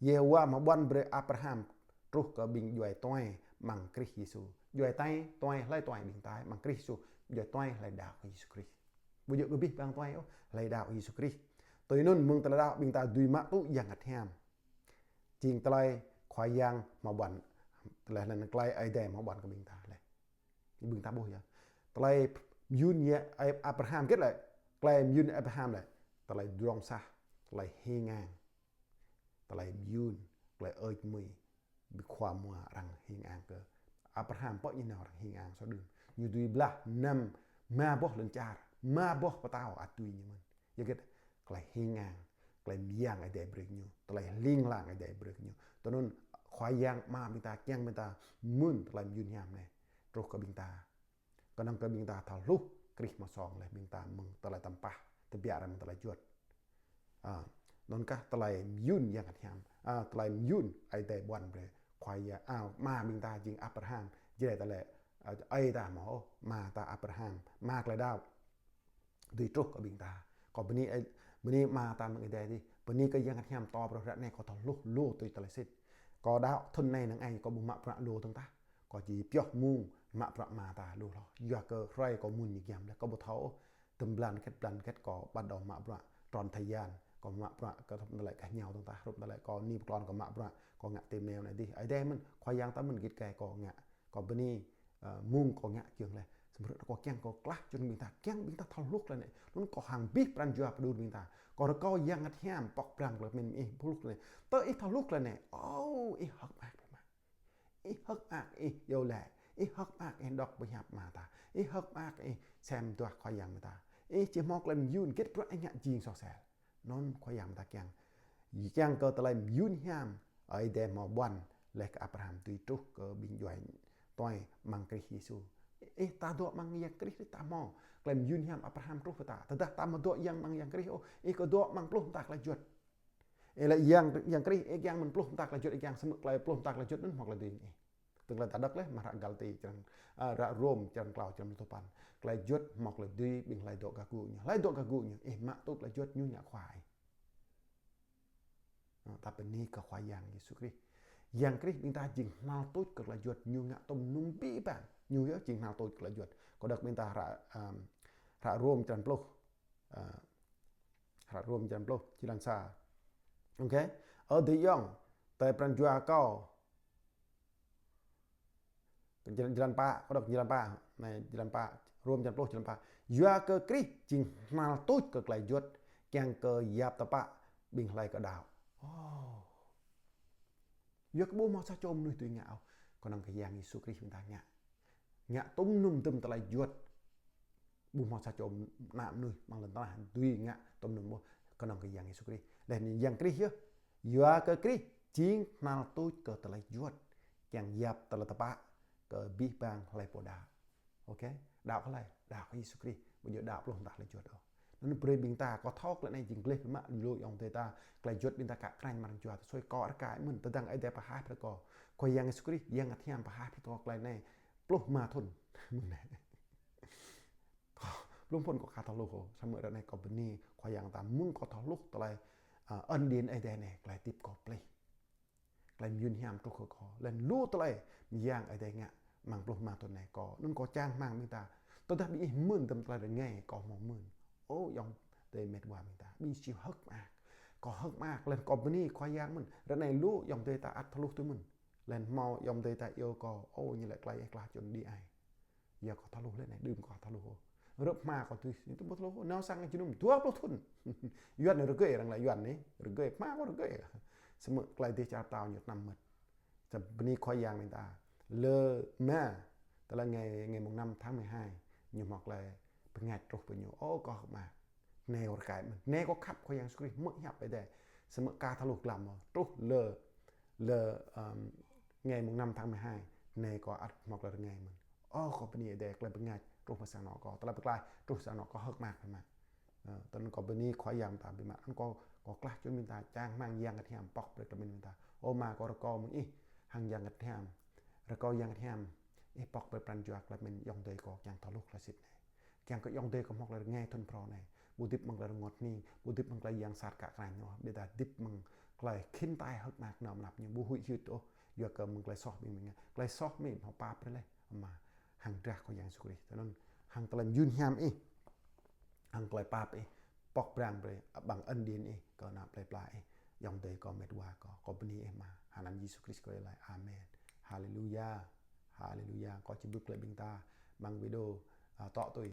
Yêhôwa hmâo ƀuăn brơi Abraham truh kơ ƀing djuai tuai amăng Krist Yêsu. Djuai tuai, tuai hlơi tuai ƀing ta, amăng Krist Yêsu. Djuai tuai hlơi đaŏ kơ Yêsu Krist. Ƀu djơ̆ kơ abih bang tuai ôh, hlơi đaŏ kơ Yêsu Krist. Tui anŭn mơ̆ng tơlơi đaŏ ƀing ta dưi mă tŭ Yang Bơngăt Hiam. Jing tơlơi Khua Yang hmâo ƀuăn, tơlơi anŭn tơlơi Ơi Adai hmâo ƀuăn kơ ƀing ta laih. Ƀing ta ƀuh yơh. Tơlơi mơyun yơh, Ơi Abraham hơget lĕ, tơlơi mơyun Abraham lĕ, tơlơi pơdrŏng sah, tơlơi hing ang, tơlơi mơyun, tơlơi ơi mơi, ƀing khua mua arăng hing ang kơ Abraham, pơ ñu nao arăng hing ang sô đưm. Ñu dưi blah năm rơma boh lŏn čar, rơma boh pơtao ăt dưi ñu mơ̆n. Yua hơget, tơlơi hing ang, tơlơi mơyang Ơi Adai brơi ñu, tơlơi hling hlang Ơi Adai brơi ñu. Tui anŭn Khua Yang Ama ƀing ta kiăng ƀing ta mơ̆n tơlơi mơyun hiam anai truh kơ ƀing ta. Kơnơ̆ng kơ ƀing ta thâo hluh Krist hmâo song laih ƀing ta mơ̆ng tơlơi tăm pah, tơbiă rai mơ̆ng tơlơi juăt. A, anŭn kah tơlơi mơyun Yang Bơngăt Hiam, a, tơlơi mơyun Ơi Adai ƀuăn brơi. Khua Yang, a, ama ƀing ta jing Abraham, Jrai ta lĕ, a, ơi ta mơ̆, ama ta Abraham, ama tơlơi đaŏ. Dưi truh kơ ƀing ta. Kâo bơni, ơ, bơni ama ta mơ̆ng Ơi Adai dih. Bơni kơ Yang Bơngăt Hiam pơtô brơi ră anai kâo thâo hluh lu tui tơlơi sĭt. Kâo đaŏ thŭn anai năng ai kâo ƀu mă bruă lu dơ̆ng tah. Kâo či pioh mơ̆ng mă bruă ama ta lu hloh. Yua kơ hrơi kâo mơ̆n ñu giăm laih kâo ƀu thâo ôh. Tơm blan hơget blan hơget kâo bắt đầu mă bruă trọn thời gian. Kâo mă bruă kơ hrup tơlơi kah ñu dơ̆ng tah, hrup tơlơi kâo ni pơklŏn kâo mă bruă, kâo ngă tơm neo anai dih. Ơi Adai mơ̆n, Khua Yang ta mơ̆n git gai kâo ngă. Kâo bơni, ơ, mơ̆ng kâo ngă kiăng laih. Samơ̆ kâo kiăng kâo klah čun ƀing ta, kiăng ƀing ta thâo hluh tơlơi anai. Anŭn kâo hăng abih pran jua pơđur ƀing ta. Kâo rơkâo Yang Bơngăt Hiam pŏk pran kơ ƀing ih hluh tơlơi anai. Tơ ih thâo hluh tơlơi anai. Ô, ih hơ̆k mơak biă mă. Ih hơ̆k mơak ih iâu laĭ. Ih hơ̆k mơak ih đŏk pơhiăp ama ta. Ih hơ̆k mơak ih sem duah Khua Yang mơ̆ ta. Ih či hmâo tơlơi mơyun hơget bruă ih ngă jing soh sel. Anŭn Khua Yang mơ̆ ta kiăng. Kiăng kơ tơlơi mơyun hiam Ơi Adai hmâo ƀuăn laih kơ Abraham dưi truh kơ ƀing djuai tuai amăng Krist Yêsu. Ih ta dŏ amăng Yang Krist ta hmâo. Tơlơi mơyun hiam Abraham truh kơ ta. Tơdah ta ƀu dŏ Yang amăng Yang Krist ôh, ih kơ dŏ amăng pluh mơta tơlơi juăt. Ih lĕ Yang, Yang Krist, ih kiăng mơ̆n pluh mơta tơlơi juăt, ih kiăng samơ̆ tơlơi pluh mơta tơlơi juăt anŭn hmâo tơlơi dưi ih. Tơlơi ta đŏk laih, mơ̆ng hră Galati, črăn, a, hră Rôm, črăn klâo, črăn pluh tơpăn. Tơlơi juăt hmâo tơlơi dưi, ƀing hlơi dŏ gah gŭ ñu. Hlơi dŏ gah gŭ ñu, ih mă tŭ tơlơi juăt ñu ngă khua ih. Ơ, ta bơni kơ Khua Yang Yêsu Krist. Yang Krist ƀing ta jing hnal tuč kơ tơlơi juăt ñu ngă tôm mơnum abih bang. Ñu yơh jing hnal tuč kơ tơlơi juăt. Kâo đŏk ƀing ta hră, ơm, hră Rôm črăn pluh. Ơ, hră Rôm črăn pluh, črăn sa. Ok. Ơ adơi ayŏng, tơlơi pran jua kâo. Črăn, črăn pă, kâo đŏk črăn pă. Anai, črăn pă, Rôm črăn pluh, črăn pă. Yua kơ Krist jing hnal tuč kơ tơlơi juăt, kiăng kơ yap tơpă ƀing hlơi kơ đaŏ. Ô. Yua kơ ƀu hmâo sa čô mơnuih dưi ngă ôh. Kơnơ̆ng kơ Yang Yêsu Krist ƀing ta ngă. Ngă tôm mơnum tơm tơlơi juăt. Ƀu hmâo sa čô ană mơnuih amăng lŏn tơnah dưi ngă tôm mơnum ôh, kơnơ̆ng kơ Yang Yêsu Krist. Laih anŭn Yang Krist yơh. Yua kơ Krist jing hnal tuč kơ tơlơi juăt. Kiăng yap tơlơi tơpă kơ abih bang hlơi pô đaŏ. Ok? Đaŏ kơ hlơi? Đaŏ kơ Yêsu Krist. Ƀu djơ̆ đaŏ pluh mơta tơlơi juăt ôh. Anŭn brơi ƀing ta, kâo thâo tơlơi anai jing gleh biă mă lu ayŏng adơi ta, tơlơi juăt ƀing ta kă krañ mơ̆ng Yang Bơngăt Hiam tơsui kâo rơkai mơ̆n, tơdang Ơi Adai pơhaih brơi kâo. Khua Yang Yêsu Krist, Yang Bơngăt Hiam pơhaih brơi kâo tơlơi anai. pluh rơma thŭn. Mơ̆ng anai. Kâo, blung phŭn kâo aka thâo hluh ôh, samơ̆ ră anai kâo bơni Khua Yang ta mơ̆ng kâo thâo hluh tơlơi, a, ân điển Ơi Adai anai, tơlơi hơdip kâo plih. Tơlơi mơyun hiam truh kơ kâo. Laih anŭn lu tơlơi mơyang Ơi Adai ngă amăng pluh rơma thŭn anai kâo. Anŭn kâo čang rơmang ƀing ta. Tơdah ƀing ih mơ̆n tơm tơlơi rơngai kâo hmâo mơ̆n. Ơ ayŏng adơi met wa ƀing ta. Ƀing ih hơ̆k mơak. Kâo hơ̆k mơak, laih anŭn kâo bơni Khua Yang mơ̆n. Ră anai lu ayŏng adơi ta ăt thâo hluh tui mơ̆n. Laih anŭn hmâo ayŏng adơi ta iâu kâo, ơ, ñu laĭ tơlơi ih klah čun đĭ ai. Yua kâo thâo hluh laih anai, đưm kâo thâo hluh ôh. Rơ̆p hma kâo tui, ñu tŭ ƀu thâo hluh ôh. Nao sang jơnum dua pluh thŭn. Yuan anai rơgơi, arăng laĭ Yuan anai, rơgơi, hma kâo rơgơi. Samơ̆ tơlơi dêh čar pơtao ñu tơnăm mơ̆t. Samơ̆ bơni Khua Yang ƀing ta. Lơ rơma, tơlơi ngày, ngày mùng năm tháng mười hai, ñu hmâo tơlơi bơngač truh pơ ñu. Ơ, kâo hơ̆k mơak. Anai kâo rơkơi mơ̆n. Anai kâo khăp Khua Yang Yêsu Krist, hmư̆ hiăp Ơi Adai. Samơ̆ aka thâo hluh glăm mơ̆. Truh lơ, lơ, ưm, ngày mùng năm tháng mười hai, anai kâo ăt hmâo tơlơi rơngai mơ̆n. Ơ, kâo bơni Ơi Adai, tơlơi bơngač truh pơ sang anŏ kâo. Tơlơi pơklaih truh sang anŏ kâo, hơ̆k mơak biă mă. Ơ, tui anŭn kâo bơni Khua Yang ta biă mă. Anŭn kâo, kâo klah čun ƀing ta čang rơmang Yang Bơngăt Hiam pŏk brơi tơlơi pơmĭn ƀing ta. Ơ Ama, kâo rơkâo mơ̆ng Ih hăng Yang Bơngăt Hiam. Rơkâo Yang Bơngăt Hiam Ih pŏk brơi pran jua tơlơi pơmĭn ayŏng adơi kâo kiăng thâo hluh tơlơi sĭt anai. Kiăng kơ ayŏng adơi kâo hmâo tơlơi rơngai thŭn phrâo anai. Ƀu hơdip amăng tơlơi rơngot hning, ƀu hơdip amăng tơlơi yang sat kă krañ ôh. Ƀiădah hơdip amăng tơlơi khĭn tai hơ̆k mơak nao mơnăp ñu ƀu huĭ hyưt ôh. Yua kơ amăng tơlơi soh ƀing ih ngă. Tơlơi soh ƀing ih hmâo pap brơi laih. Ama, hăng drah Khua Yang Yêsu Krist. Tui anŭn hăng tơlơi mơyun hiam Ih, hăng tơlơi pap Ih, pŏk brơi brơi, abăng ân điển Ih, kơ ană plơi pla Ih. Ayŏng adơi kâo met wa kâo, kâo bơni Ih Ama. Hăng anăn Yêsu Krist kâo laĭ. Amen. Haleluya. Haleluya. Kâo či bưp glaĭ ƀing ta amăng video, a, tŏ tui.